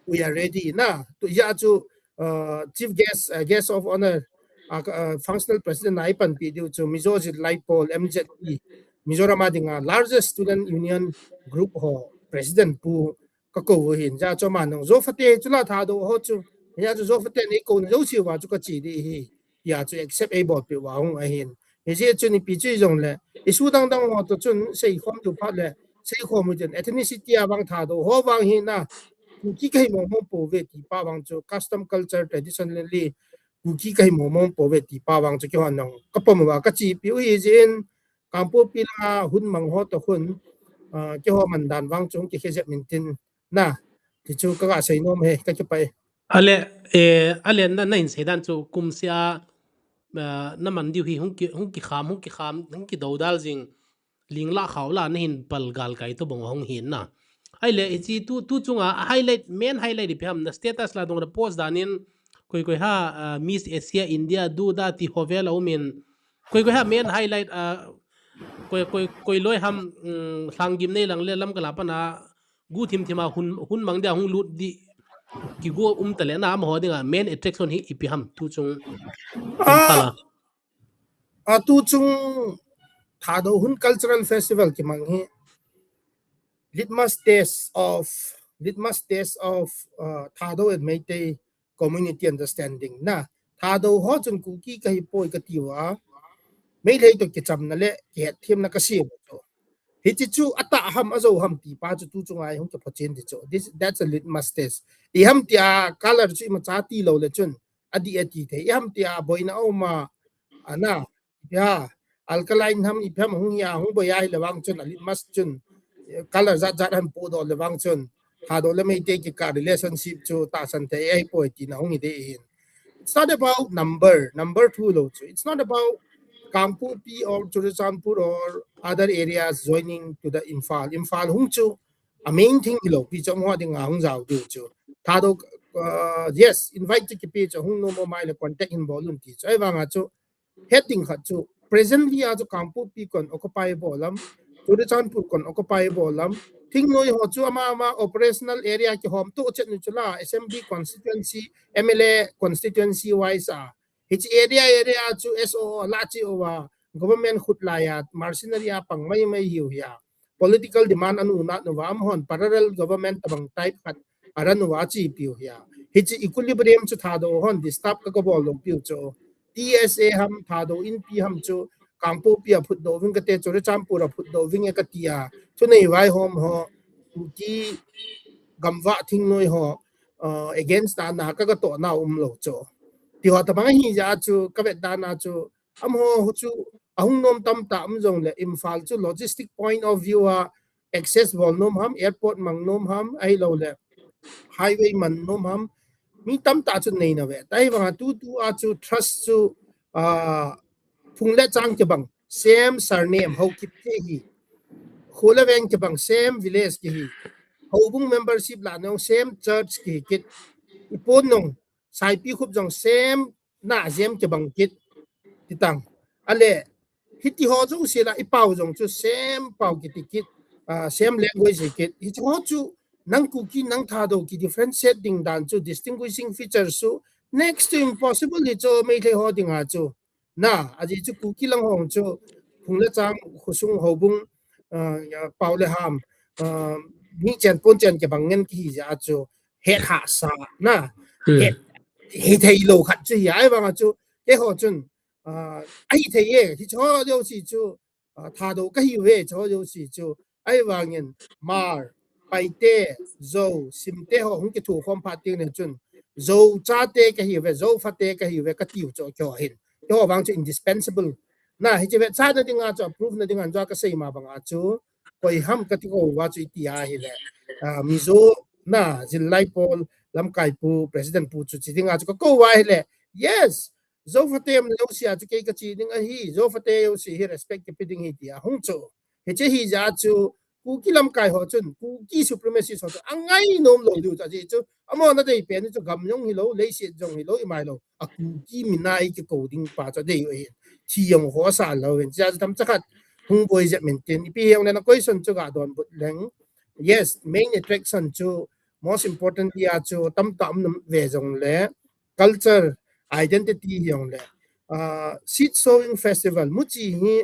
we are ready na. Tu ja chu, uh, chief guest, uh, guest of honor, uh, uh, functional president na i panpi diu chu Mizo Zillai Pawl, M Z P, Mizoram a dinga largest student union group ho president pu ka kou u hin. Ja chu ama nung Zo Phate chu la Thadou ho chu. Ja chu Zo Phate nei kou na Zo siu va chu ka chi di hi. Tia chu accept ei bol peh uva hung ahin. Hijeh chun ipi chu jong le, issue dang dang ho toh chun seikhom diu phat le, seikhom u tin ethnicity a vang Thadou ho vang hi na, Kuki kahi mong mong pou ve ti pa vang chu, custom culture traditionally Kuki kahi mong mong pou ve ti pa vang chu keiho nung ka pom uva ka chi piu hi jeh in, Kangpokpi langa hun mang ho toh khun, ah, keiho man dan vang chu hung kikhe jep min tin na, ti chu ka ga sei nom e, ka kipah e. Ale, eh, ale na, na hin sei dan chu kum sia, ah, na man diu hi hung ki, hung kikham, hung kikham, hung kidodal jing, ling la khau la na hin pal gal kai toh bang hung hin na. Ahile, hiche tu, tu chunga, a highlight, main highlight ipi ham, na status la dong na post dan in, koi koi ha, ah, Miss Asia India du da ti ho vel a um in, koi koi ha main highlight, ah, koi, koi, koi loi ham, um, lhanggim nei lang le Lamka la pat a, gu thim thim a hun, hun mang dia hung lut di, kigu um ta le na amaho dinga main attraction hi ipi ham tu chung. Ah, Impala. Ah, tu chung Thadou Hun Cultural Festival kimang hi litmus test of, litmus test of, uh, Thadou and Meitei community understanding na. Thadou ho chun Kuki kahi poi ka tiu a, Meitei toh kichamna le kihetthiamna ka sei u chu. Hiche chu atah ham, ajou ham ti pa chu tu chunga hung kiphot chen ti chu. This, that's a litmus test. Ipi ham tia color chu imacha ti lou le chun, adih ati thei. Ipi ham tia boina a um a, ana, ya, alkaline ham, ipi ham hung ya, hung boi a hile vang chun, a litmus chun, color jat jat han podoh le vang chun, Thadou le Meitei kikah relationship chu tahsan thei ahi poi tina hung hi ding ahin. It's not about number, number two lou chu. It's not about Kangpokpi or Churachandpur or other areas joining to the Imphal. Imphal hung chu a main thing hilou pi chu amaho dinga hung jao diu chu. Thadou, uh, yes, invite chu kipe chu hung nom um a hile contact hin bol un ti chu. Ahivang a chu, het ding khat chu, presently a chu Kangpokpi kon occupy bol lam, Churachandpur kon occupy bol lam, thingnoi ho chu ama ama operational area kihom toh chet nu chu la, assembly constituency, M L A constituency wise a. Hiche area, area chu S O O la chi uva, government khut lai a, mercenary a pang mai mai hiu hi a. Political demand anu nat nu va, amahon parallel government tabang type khat a run uva chi piu hi a. Hiche equilibrium chu Thadou hon disturb ka ka bol lou piu chu. T S A ham, Thadou Inpi ham chu, Kangpokpi a phutdoh ving kate, Churachandpur a phutdoh ving e ka ti a. Thunei vaihom ho, Kuki gamvah thingnoi ho, uh, against dan a ka, ka tohna umlou chu. Ti ho tabang ahi jeh a chu, ka vet dan a chu, amaho chu, ahung nom tamtah um jongle, Imphal chu logistic point of view a, access bol nom ham, airport mang nom ham, ahilou le, highway man nom ham, mi tamtah chu nei na ve. Tua hi vang a tutu a chu trust chu, ah, phung le chang kibang, same surname, Haokip kihi. Kho le veng kibang, same village kihi. Houbung membership lah nong, same church kihi kit. I pon nong, Saipikhup jong same na jem kibang kit. Ti tang. Ale, hiti ho jouse la i pau jong chu same pau kiti kit, ah, same language hi kit. Hiche ho chu nang Kuki nang Thadou ki differentiate ding dan chu distinguishing feature chu next to impossible hi chu Meitei ho ding a chu. Na, ajeh chu Kuki lang ho chu phung le chang khosung houbung, ah, ya, pau le ham, ah, mi chen pon chen kibang ngen kihi jeh a chu het hahsa na. Hmm. Het, hithei lou khat chu hi a, ahivang a chu keiho chun, ah, ahithei e, hiche ho jouse chu, ah, Thadou kahiu ve, hiche ho jouse chu, ahivangin Hmar, Paite, Zou, Simte ho hung kithukhom phat teng le chun, Zou chate kahiu ve, Zou phate kahiu ve, katiu chu keiho hin. Keiho vang chu indispensable. Na, hiche vetsahna ding a chu, approve na ding a chu kasei ma bang a chu, koi ham kati kou va chu iti ahile, ah, Mizo, na, Zillai Paul, Lamkai pu, President pu chu che ding a chu kakou va ahile, yes, Zou phate um jouse a chu kei kache ding ahi, Zou phate jouse hi respect kipe ding ahi tia hung chu. Hiche hi jeh a chu, Kuki lamkai ho chun, Kuki supremacy ho chun, angai nom lou diu chu, ajeh chu, amaho nadei pen chu gam jong hilou, leiset jong hilou, imailou, a Kuki min a i kikou ding pa chu adei u ahi. Thi jong ho sa lou hin, jeh a chu tamcha khat hung boi jep min tin, ipi hijongle na question chu ga donbut leng. Yes, main attraction chu, most importantly a chu, tamtah um ve jongle, culture, identity hijongle. Ah, seed sowing festival, muchi hi,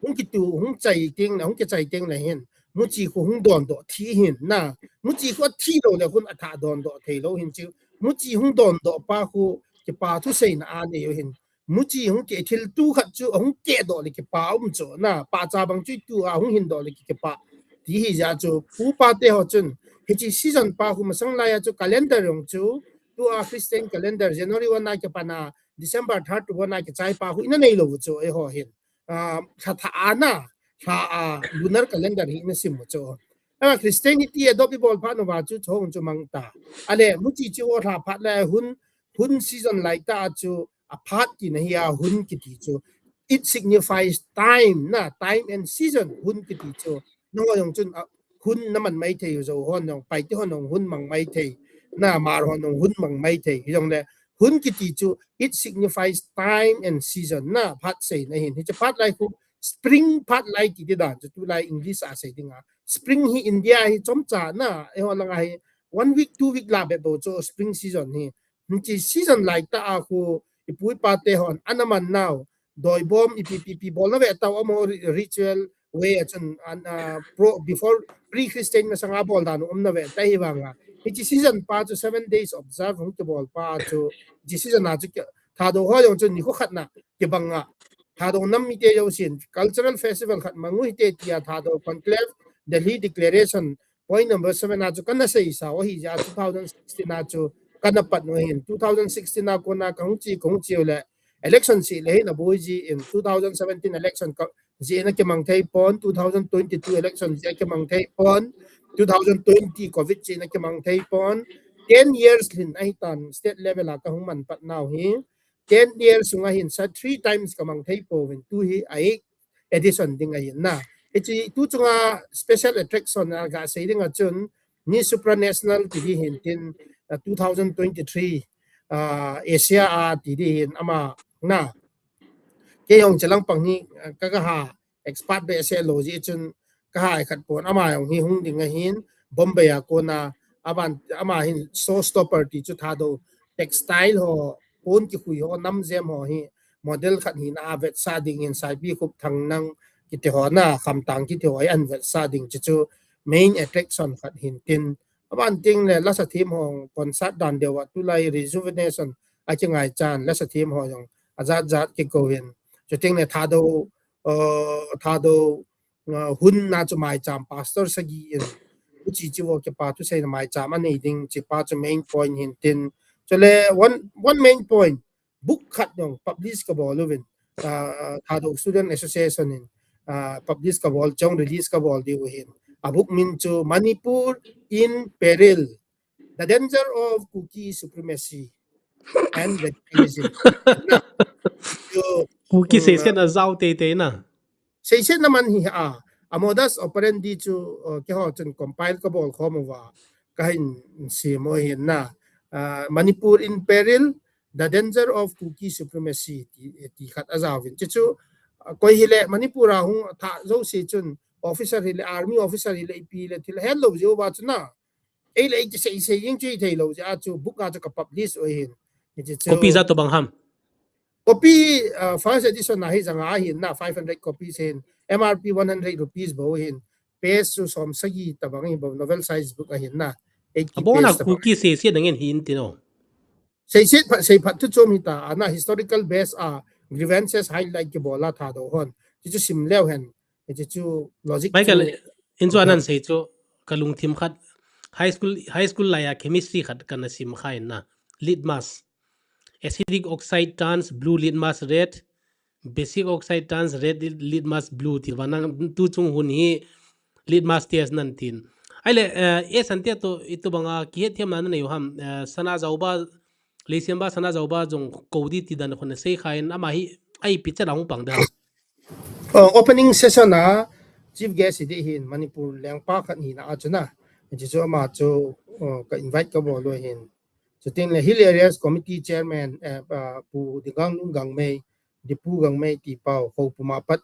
hung kitu, hung chai teng le, hung kichai teng le hin, muchi khu hung dondoh thi hin na, muchi khu athi lou le khun athah dondoh thei lou hin chu, muchi hung dondoh pa khu kipa thuseina anei u hin, muchi hung kithiltu khat chu, ahung kehdoh le kipa um chu na, pahcha bang chu itu a hung hindoh le ki, kipa. Ti hi jeh a chu, pu pa te ho chun, hiche season pa khu masang lai a chu calendar jong chu, tua Christian calendar, January one a kipan a, December thirty-one a kichai pa khu ina nei lou chu, eiho hin. Ah, lha thah a na, lha a lunar calendar hi ina sim u chu. Ah, Christianity adopt ibol phat uva chu, chu hung chu mang ta. Ale, muchi chu ho lha phat le hun, hun season lai tah a chu, aphat tina hi a hun kiti chu. It signifies time na, time and season, hun kiti chu. Nangho jong chun, ah, hun naman maithei u, Zou hon jong, Paite hon jong hun mang maithei. Na, Hmar hon jong hun mang maithei. Hijongle, hun kiti chu, it signifies time and season na, phat seina hin. Hiche phat lai khu, spring phat lai kiti dan chu, tulai English a sei ding a. Spring hi India hi chomcha na, eiho lang a hi, one week, two week la bep bou chu, spring season hi. Hiche season lai tah a khu, ipu ipa te hon, ana man nau, doibom, ipi, pi, pi, bol na ve tau amaho ri-, ritual way a chun, an, ah, pro, before pre-Christian masang a bol dan um na ve ta hi vang a. Hiche season pa chu seven days observe hung kibol pa chu, hiche season a chu ki, Thadou ho jong chu nikho khat na kibang a. Thadou nam mite jousen cultural festival khat mang u hite tia Thadou Conclave, Delhi Declaration, point number seven a chu kana seisa u ahi jeh a two thousand sixteen a chu kana pat u ahin. Two thousand sixteen a kona kahung che, kahung che u le election seh le hin aboi jin, two thousand seventeen election ka, jeh in akimang thei pon, two thousand twenty-two election jeh in akimang thei pon, two thousand twenty covid jeh in akimang thei pon, ten years lhin ahitan state level a kahung man pat nau hi, ten years sunga hin sa three times kamang thei pouvin, tu hi a eight edition ding ahin na. Hiche tu chunga special attraction a gasei ding a chun, Miss Supranational ti ding hin tin, ah, two thousand twenty-three, ah, Asia a ti ding hin ama na. Kei jong chelang pang hi, ah, ka, ka ha expert behseh lou jeh chun ka ha khat pon, ama jong hi hung ding ahin, Bombay a kona, aban, ama hin showstopper ti chu Thadou textile ho, pon kikhui ho, nam jem ho hi model khat hina avetsah ding hin Saipikhup Thangnang kiti ho na, Khamtang kiti ho hi ahin vetsah ding, chu chu main attraction khat hin tin. Aban teng le lasa them ho concert dan deu a tulai rejuvenation akingai chan, lasa them ho jong ajat jat kikou in. Chuteng le Thadou, uh, Thadou, uh, hun na chu maicham pastor sagi in, Uchi chi vo kipa thu seina mai cham anei ding, chi pa chu main point hin tin. Chule one, one main point, book khat dong publish ka bol uvin. Ah, Thadou Student Association in, ah, publish ka bol, chong release ka bol diu hin. A book min chu Manipur in Peril, The Danger of Kuki Supremacy and Radicalism. Chu, Kuki uh, seiset na jao teitei na. Seiset na man hi a, a modus operandi chu, uh, keiho chun compile ka bol khom uva, ka hin sem u hin na. Uh, Manipur in Peril, The Danger of Kuki Supremacy ti, ti khat a jao vin. Chu chu, uh, koi hile Manipur a hung tha jouse chun officer hile, army officer hile, ipi le thil hello jeh uva chu na. Ei le ei ti sei sei jing chu i thei lou jeh a chu book a chu ka publish u hin. Hiche chu copy ijat tobang ham? Copy, uh, first edition na hi janga hin na five hundred copies hin. M R P one hundred rupees bou hin. Page chu som sagi tobang hi bou, novel size book ahin na. Eighty Abona page tobang. Kuki seiset na ngen hin tin o. Seiset phat, sei phat thu chom hita, ana historical base a grievances highlight kibol a Thadou hon. Chu chu sim leu hen. Hiche chu logic Michael, chu in chu anan sei chu ka lungthim khat. High school, high school lai a chemistry khat kana sim kha in na. Litmus. Acidic oxide turns blue litmus red. Basic oxide turns red lit-, litmus blue ti vana tu chung hun hi litmus test nan tin. Ahile, eh, e sante to itobanga kihet thiam na nei u ham, eh, Sana Jaoba, Leisiamba Sana Jaoba jong kou di ti dan khun sei kha in ama hi ai pi chala hung pang da. Oh, opening session a chief guest hi di hin Manipur lengpa khat hina a chu na. Chu chu ama chu, oh, ka invite ka bol u hin. Chuteng le Hill Areas Committee Chairman, eh, ah, Pu Dingang Lung Gangmei, Dipu Gangmei ti pau, Houpum a pat,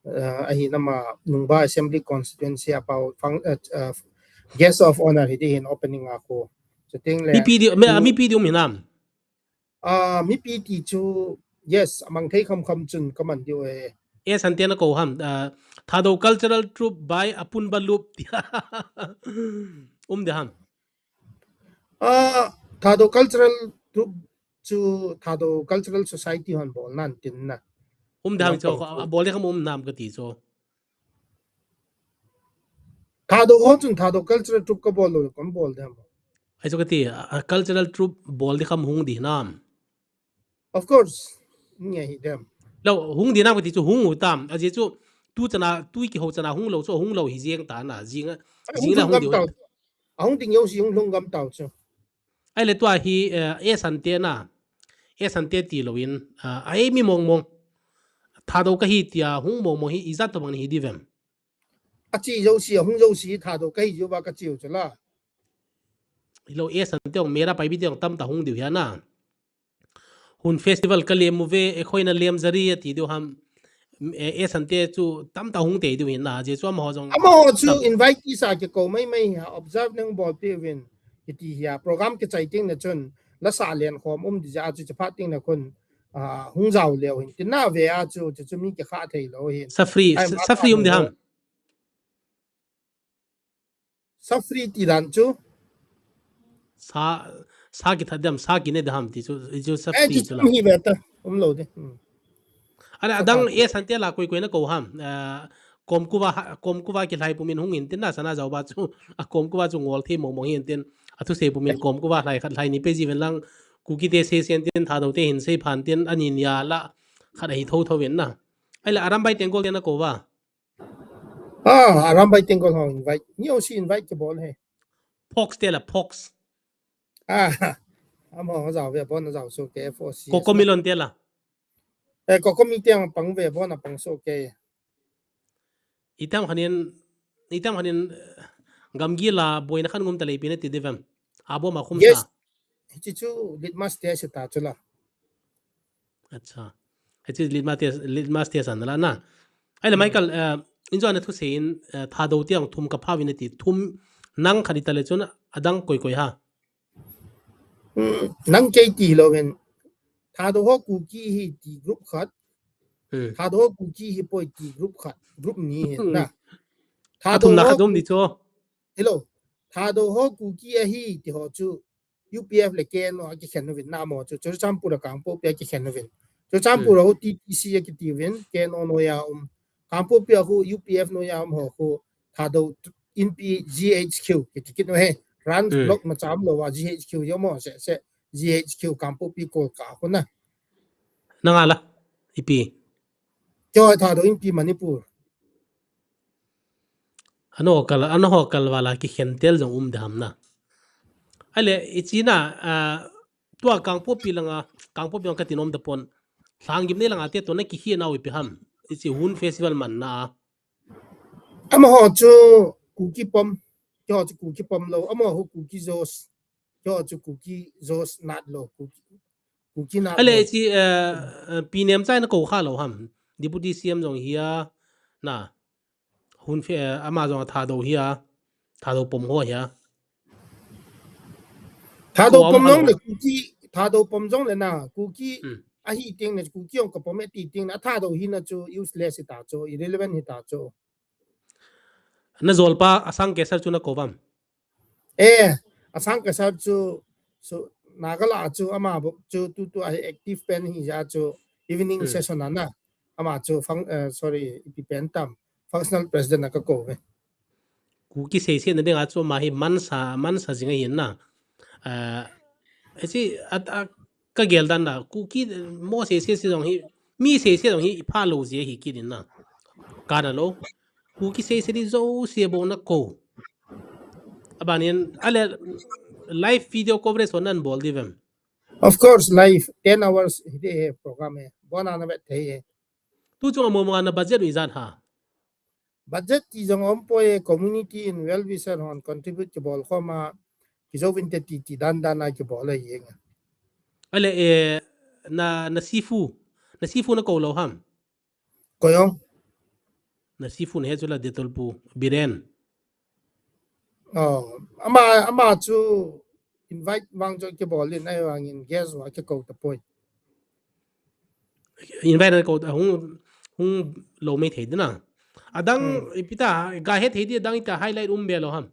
eh, ahin ama Nungba Assembly Constituency a pau, fang-, eh, eh, guest of honor hi di hin opening a khu. Chuteng le Mipi di, mi, chu mipi di um hinam? Ah, mipi ti chu, yes, amang thei kham kham chun ka man diu e. E sante na kou ham, ah, Thadou Cultural Troupe by Apunba Lup. Um de ham? Ah, Thadou Cultural Troupe chu Thadou Cultural Society hon bol nan tin na. Um de ham? Nam chu, pang chu. Bol de kham um nam ka ti chu. Thadou ho chun Thadou Cultural Troupe ka bol lou, ka bol dem. Ai chu ka ti, a, a cultural troupe bol di kham hung di nam? Of course. Nge hi dem. Lo, hung di nam ka ti chu hung u tam. A jeh chu tu chana, tu i kihou chana hung lou chu hung lou hi jeng ta na. Jing a, ai, jing hung la hung lou di gam u. Tau. A hung ding jouse hung lhung gam tau chu. Ahile tua hi, eh, e sante na. E sante ti lou in, ah, a ei mi mong mong. Thadou ka hi tia hung mong mong hi ijat tobang hi di vem? A chi jouse, a hung jouse Thadou ka hi jiu va ka chiu chu la. Hilou e sante ong mera pai bi te ong tam ta hung diu hia na. Hun festival ka lem u ve, e khoi na lem jari a ti diu ham. E, e sante chu tam ta hung te diu hin na, jeh chu amaho jong. Amaho chu tam. Invite sa ke ko mai mai ha, observe nang bol pe vin. Kiti hia, program ke chai ting na chun, la sa len khom um di ja chu chaphat ting na khun, ah, hung jao leu hin. Tin na ve a chu, chu, chu mi ke kha thei lou hin. Sa free, ai, sa, ma sa free um di ham? Sa free ti dan chu. Sa, sa kithat dem, sa kine dem ham ti chu, chu sa free chu la. Eh, ti chu hi ve ta, um lou de. Hmm. Ana sa adang free. E sante la koi koi na ko ham. Ah, kom kuva, kom kuva kilhai pumin hung in tin na Sana Jaoba chu. A kom kuva chu ngol thei mong mong hin tin. A thusei pumin kom kuva lhai khat lhai ni pe ji ven lang. Kuki te sei sen tin Thadou te hin sei phan tin ani nia la. Khat ahi tho tho ven na. Ahile Arambai Tenggol te na ko va. Ah, Arambai Tenggol ho invite. Ni o si invite ke bol he. Fox te la, Fox. Ah, amaho jao ve, bon jao so ke, F O C. Cocomelon te la. Eh, Cocomi te pang ve, bon pang so ke. Itam khanin, itam khanin, eh, gamgi la boina khan ngum ta lei pi na ti de vem. Abo ma khum sa. Yes. Hichi chu litmus test ta chu la. Acha. Hichi litmus test, litmus test an la na. Ahile, hmm, Michael, eh, in jo na thusei in, eh, Thadou te ang thum ka pha vin ti thum nang khat i ta le chun adang koi koi ha. Hmm, nang kei ti lou vin. Thadou ho Kuki hi ti group khat. Hmm. Thadou ho Kuki hi poi ti group khat. Group ni hi na. Hmm. Thadou ho Athum na khat dom di chu. Hello. Thadou ho Kuki ahi ti ho chu U P F le K N O a kikhen uvin na mo chu, Churachandpur a Kangpokpi a kikhen uvin. Churachandpur, hmm, a khu T T C a kiti uvin, K N O noiya um. Kangpokpi a khu U P F noiya um ho khu Thadou Inpi G H Q kiti kit u he. Branch Hmm. block macha umlou a G H Q jong mo se se G H Q Kangpokpi Kolkata khu na. Nanga la, ipi. Keiho Thadou Inpi Manipur. Ano kal, ano ho kal vala kikhen tel jong um de ham na. Ale, ichi na, ah, tua Kangpokpi langa, Kangpokpi langa kati nom tapon. Lhanggim nei langa te to na kihi nau ipi ham. Ichi Hun Festival man na. Amaho chu Kuki pom. Keiho chu Kuki pom lou. Amaho Kuki Zos. Keiho chu Kuki Zos nat lou. Kuki, Kuki nat Ale, lou. Ichi, eh, eh, Pi Nemchai na kou kha lou ham. Deputy C M jong hi a, na. Hun Fe, eh, ama jong Thadou hi a. Thadou pom ho hi a. Thadou Kou pom ama jong lou. Le Kuki, Thadou pom jong le na. Kuki Hmm. ahi teng le Kuki jong ka pom e ti teng le. A Thadou hi na chu useless hi ta chu, irrelevant hi ta chu. Na jolpa Asang Kesar chu na kou vam. Eh, Asang Kesar chu, so, Naga la chu ama bo chu tu tu a active pen hi ja chu evening Hmm. session a na. Ama chu fun-, eh, sorry, ipi pen tam. Functional president a ka kou ve. Kuki seise na ding a chu ama hi mansa, mansa jing ahi na. Ah, esi, at, at, ka gel dan na, Kuki, mo seise se jong hi, mi seise jong hi, ipha lou jeh hi kit in na. Kana lou. Kuki seise di jouse bou na kou. Abanin, ale, live video coverage ho nan bol di vem. Of course, live, ten hours, hi de he program he. Bona na vet thei he. Tu chung a mo mo na budget u ijat ha. Budget ti jong um poi, community in well wisher hon contribute kibol khom a, kijouvin te ti ti dan dan a kibol ahi e. Ale, eh, na, na sifu, na sifu na kou lou ham. Kou jong. Na sifu na he chu la Detol pu, Biren. Oh, ama, ama chu invite vang chu kibol in, ahivangin guest va kikou tapoi. Invite na kou, hung, hung lou mai thei ding na. Adang, Hmm. ipi ta, ga he thei di, adang ita highlight um be lou ham.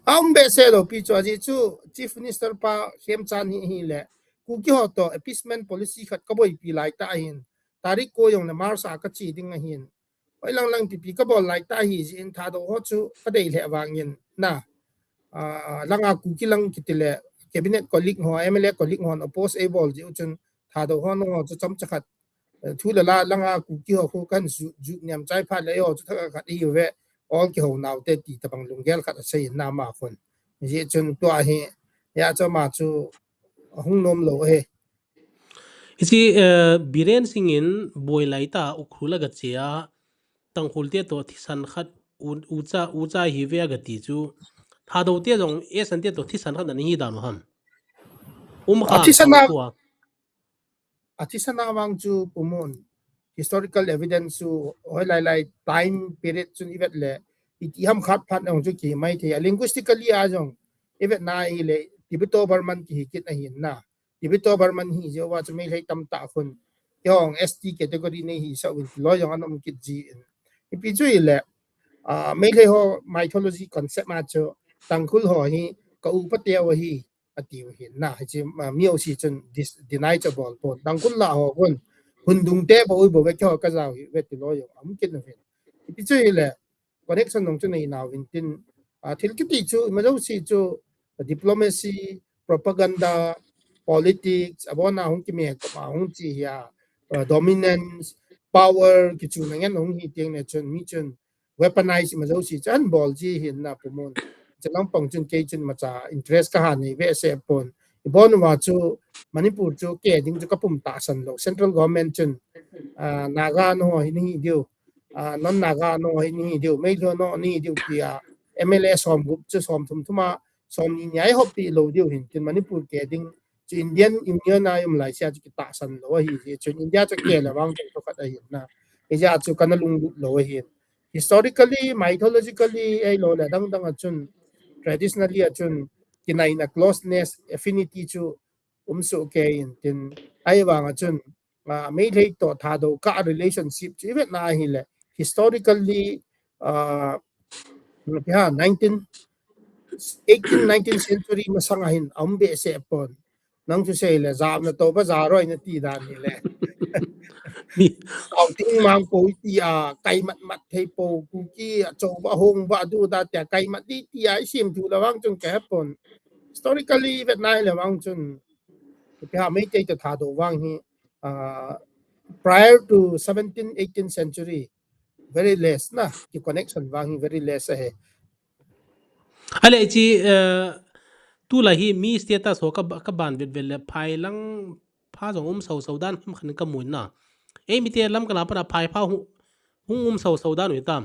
A um be se lou pi chu, ajeh chu Chief Minister pa Khemchand hi, hi le. Kuki ho to appeasement policy khat ka boipi lai ta ahin. Tarik ko jong le March a ka che ding ahin. Hoi lang lang pipi ka bol lai ta hi jeh in Thadou ho chu ka dei le vangin na. Ah, langa Kuki lang kiti le cabinet colleague ho, M L A colleague hon oppose ei bol jeh u chun Thadou ho nung ho chu chomcha khat, eh, thu le la langa Kuki ho khu kan ju, ju niam chai phat le ho chu thak khat ihi ve, ol kihou nau te ti tabang lunggel khat asei in na ama khun. Jeh chun tua hi, ya chu ama chu ahung nom lou he. Hiche, eh, Biren Singh in boi lai ta Ukhrul a ga che a, Tangkhul te to thisan khat u, ucha, ucha hi ve a ga ti chu. Thadou te jong, Esan te to thisan khat na hi dan u ham. Um A kha thisan a, tua. A thisan a vang chu Pu Mon. Historical evidence chu hoi lai lai time period chun i vet le. I ti ham khat phat na chu ki mai thei. A linguistically a jong i vet na hi le Tibeto-Burman ki hi kit ahin na. Tibeto-Burman hi jeh uva chu Meitei tamtah khun. Kihong S T category nei hi sa uvin loi jong an um kit ji in. Ipi chu i le, ah, Meitei ho mythology concept ma chu Tangkhul ho hi ka upa te u hi ati u hin na. Hiche, ah, mi o si chun dis-, deny cha bol pon. Tangkhul la ho khun. Hun dung te bo u bo ve kihong ka jao hi ve ti loi jong um kit u hin. Ipi chu i le, connection nung chu nei nau vin tin, ah, thil kiti chu, ima jouse chu, diplomacy, propaganda, politics, abon a hung kime koma hung chi hi a, ah, dominance, power, kichu na ngen hung hi tieng le chun, mi chun, weaponize ima jouse chu, an bol ji hin na Pu Mon. Chu lampang chun kei chun macha interest ka ha nei ve se pon. Ibon uva chu, Manipur chu, ke ding chu ka pum tahsan lou. Central government chun, ah, Naga no hi ni diu. Ah, non Naga no hi ni diu, Meitei no ni diu tia, M L A som gup chu som thum thum a, som ni ni a i hop pi lou diu hin, tin Manipur ke ding chu Indian Union a i um lai sia chu ki tahsan lou ahi, chun India chu ke le vang chu khat ahi na. Asia chu kana lunglut lou ahi. Historically, mythologically, ei lou le dang dang a chun, traditionally a chun, kinaina closeness, affinity chu um su ke in tin, ahivang a chun, ah, Meitei to Thadou ka relationship chu i vet na hi le, historically, ah, ipi ham, nineteen, eighteen, nineteenth century masang a hin, a um be se pon. Nang chu sei le, jam na to ba ja roi na ti dan hi le. Ni. Au ting mang po ti a, kai mat mat thei po, Kuki a cho ba hong ba du da tia, kai mat ti ti a, i sim thu la wang chun ka hepon. Historically, vet nai le wang chun. Pi ha mai te ta tha do wang hi, ah, prior to seventeenth, eighteenth century, very less na, ki connection wang hi very less a he. Ale chi, eh, tu la hi mi status ho ka ba-, ka ban vet vet le phai lang pha jong um sau sau dan ham khan ka mun na. Ei mi te lam ka la pa phai pha hu-, hung um sau sau dan u tam.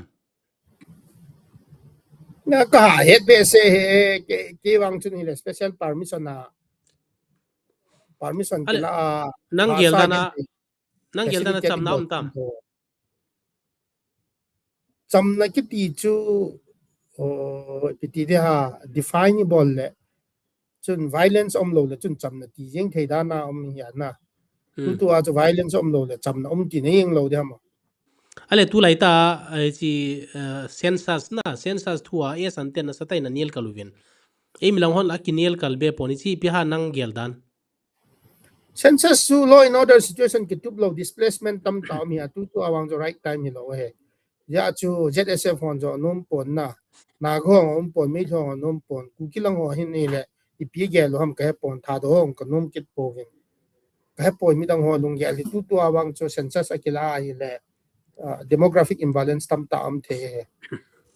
Na ka ha het be se he ke, ke wang chun hi le special permission na. Permission Ale, kila a, nang ha gel sa dan a, ke nang gel dan a facilitating cham na um bol tam. Ho. Chamna kiti chu, oh, kiti de ha, define bol le. Chun violence um lo le, chun chamna ti jeng thei dan a um hi a na. Hmm. Tu tu a chu violence um lo le, chamna um ti na jeng lo de ha mo. Ale tu lai ta, eh, chi, eh, census na, census thu a, e san ten na sa tai na nial kal u vin. Ei mi lang hon a ki nial kal be po ni chi pi ha nang gel dan. Census chu law and order situation ki tup lo, displacement tam ta um hi a, tu tu a wang chu right time hi lo he. Ya chu Z S F hon jo nom pon na. Na go hon pon, mi hon nom pon. Kuki lang ho hin ni le. I pi gel lo ham ka he pon, tha do hon ka nom kit po vin. Ka he pon mi dang ho lung gel hi tu tu a wang chu census a kila hi le. Uh, demographic imbalance tam ta um the he.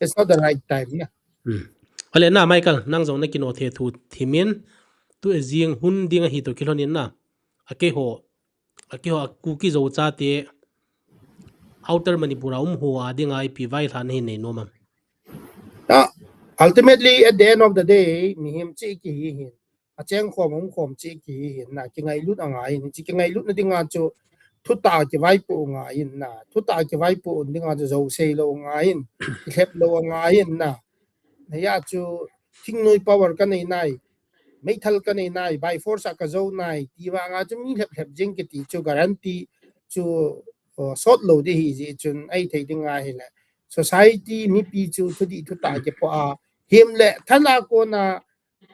It's not the right time na. Hmm. Ale na Michael, nang jong na kino the thu thimin, tu e jing hun ding a hi to kilhon in na. A ke ho, a ke ho a Kuki Zo cha te Outer Manipur a um ho a ding a i pi vai hlan hi nei nom am. Ah, ultimately, at the end of the day, mi him chi ki hi hin. A cheng khom, um khom chi ki hi hin na, ki ngailut a ngai hin, chi ki ngailut na ding a chu, thu ta ki vaipo ngai hin na, thu ta ki vaipo ding a chu, zo sei lo ngai hin, ki hlep lo ngai hin na. Na ya chu, thingnoi power ka nei nai, meithal ka nei nai, by force a ka zo nai, ti vang a chu mi hlep hlep jing kiti chu guarantee chu, uh, sot lo di hi ji chun, ei thei ding a hi le. Society, mipi chu, thu di thu ta ki po a, him le, than a ko na,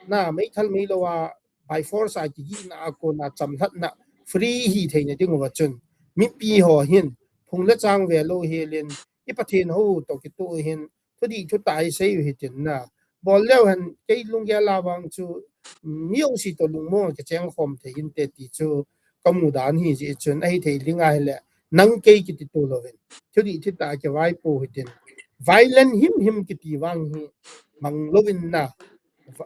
na, meithal mei lo a, by force a ki gi na a ko na, cham hlat na, free hi thei na ding uva chun. Mipi ho hin, phung le chang ve lo hi lin, i Pathen ho to ki to hin, thu di thu ta i sei u hi tin na. Bol leu hen, kei lung gel a vang chu, mi ong si to lung mo, ke cheng khom thei hin te ti chu, ka mu dan hi ji chun, a hi thei ling a hi le, nang kei kiti to lo vin. Thu di thu ta ki vaipo hi tin. Violent him him kiti vang hi, mang lo vin na.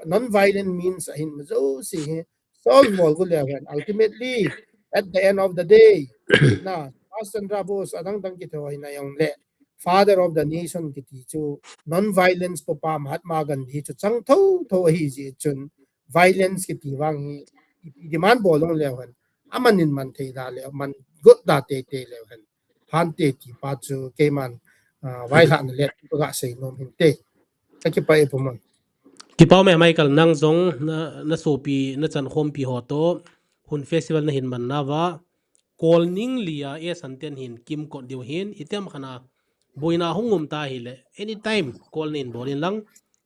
Non-violent means a hin ma zo si hi. Solve bol gu leu hen. Ultimately, at the end of the day, na, Subhash Chandra Bose, adang dang ki tho hi na yong le. Father of the nation kiti chu non-violence po pa Mahatma Gandhi chu chang tho tho hi ji chun violence kiti vang hi i demand bol long leu hen. A man in man thei da leu, man got da te te leu hen. Han te ti pa chu kei man, ah, vai hlan le tu ka sei nom hin te. Ka ki pa e pu man. Ki pa me Michael nang jong na, na sopi, na chan khom pi ho to, hun festival na hin man na va, Kol ning lia e san ten hin kim kot diu hin, i tem khana boina hung um ta hi le, anytime call nin bol in lang,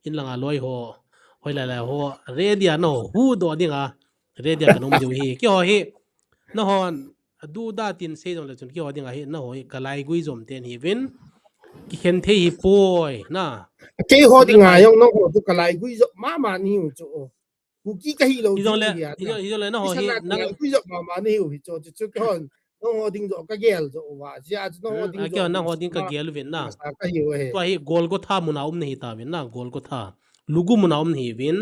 in langa loi ho, hoi lai lai ho, ready a na ho, hu do ding a, ready a kan um diu hi, ki ho hi, na hon, a du da tin sei dong le chun, ki ho ding a hi, na ho hi, ka lai gui zom ten hi vin, ki khen thei hi poi, na. Kei ho ding a yong na ho tu ka lai gui zom, ma ma ni u chu. Kuki ka hi lo hi jong le, hi jong, hi jong le na ho hi, nang kui jong ma ma ni hi u hi cho, chu, chu kon, nang ho ding jong ka gel jong uva, jia chu nang ho ding jong, nang ho ding ka gel uvin na. Ka hi u he. Tua hi Golgotha muna um na hi ta vin na, Golgotha. Lugu muna um na hi vin,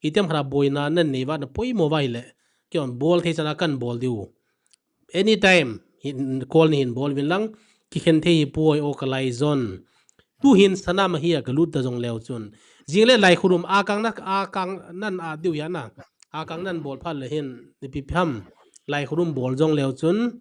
i tem khara boina na nei va na poimo va hi le. Ki on bol thei chana kan bol diu. Anytime, hin, call ni hin bol vin lang, ki khen thei hi poi o ka lai zon. Tu hin sana ma hi a ka lut ta jong leu chun. Jing le lai khurum a kang na, a kang nan a diu ya na. A kang nan bol phat le hin, ni pi pham. Lai khurum bol jong leu chun.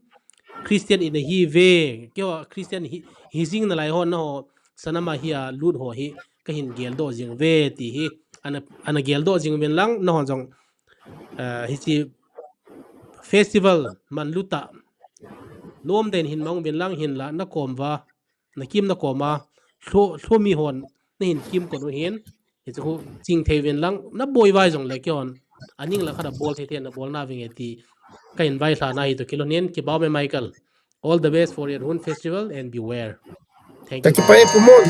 Christian in a hi ve, kio Christian hi, hi jing na lai ho na ho, sana ma hi a lut ho hi, ka hin gel do jing ve ti hi. Ana, ana gel do jing vin lang, na ho jong, ah, hi chi festival man luta. Lom den hin mang vin lang hin la na kom va, na kim na kom a, thlo, thlo mi hon, na hin kim kon u hin, hi chu ching thei vin lang, na boi vai jong le ki hon, aning la khat a bol thei thei na bol na vinge ti ka invite lha na hi to kilhon in, kipa ume Michael. All the best for your Hun Festival and beware. Thank Ka you. kipah e Pu Mon.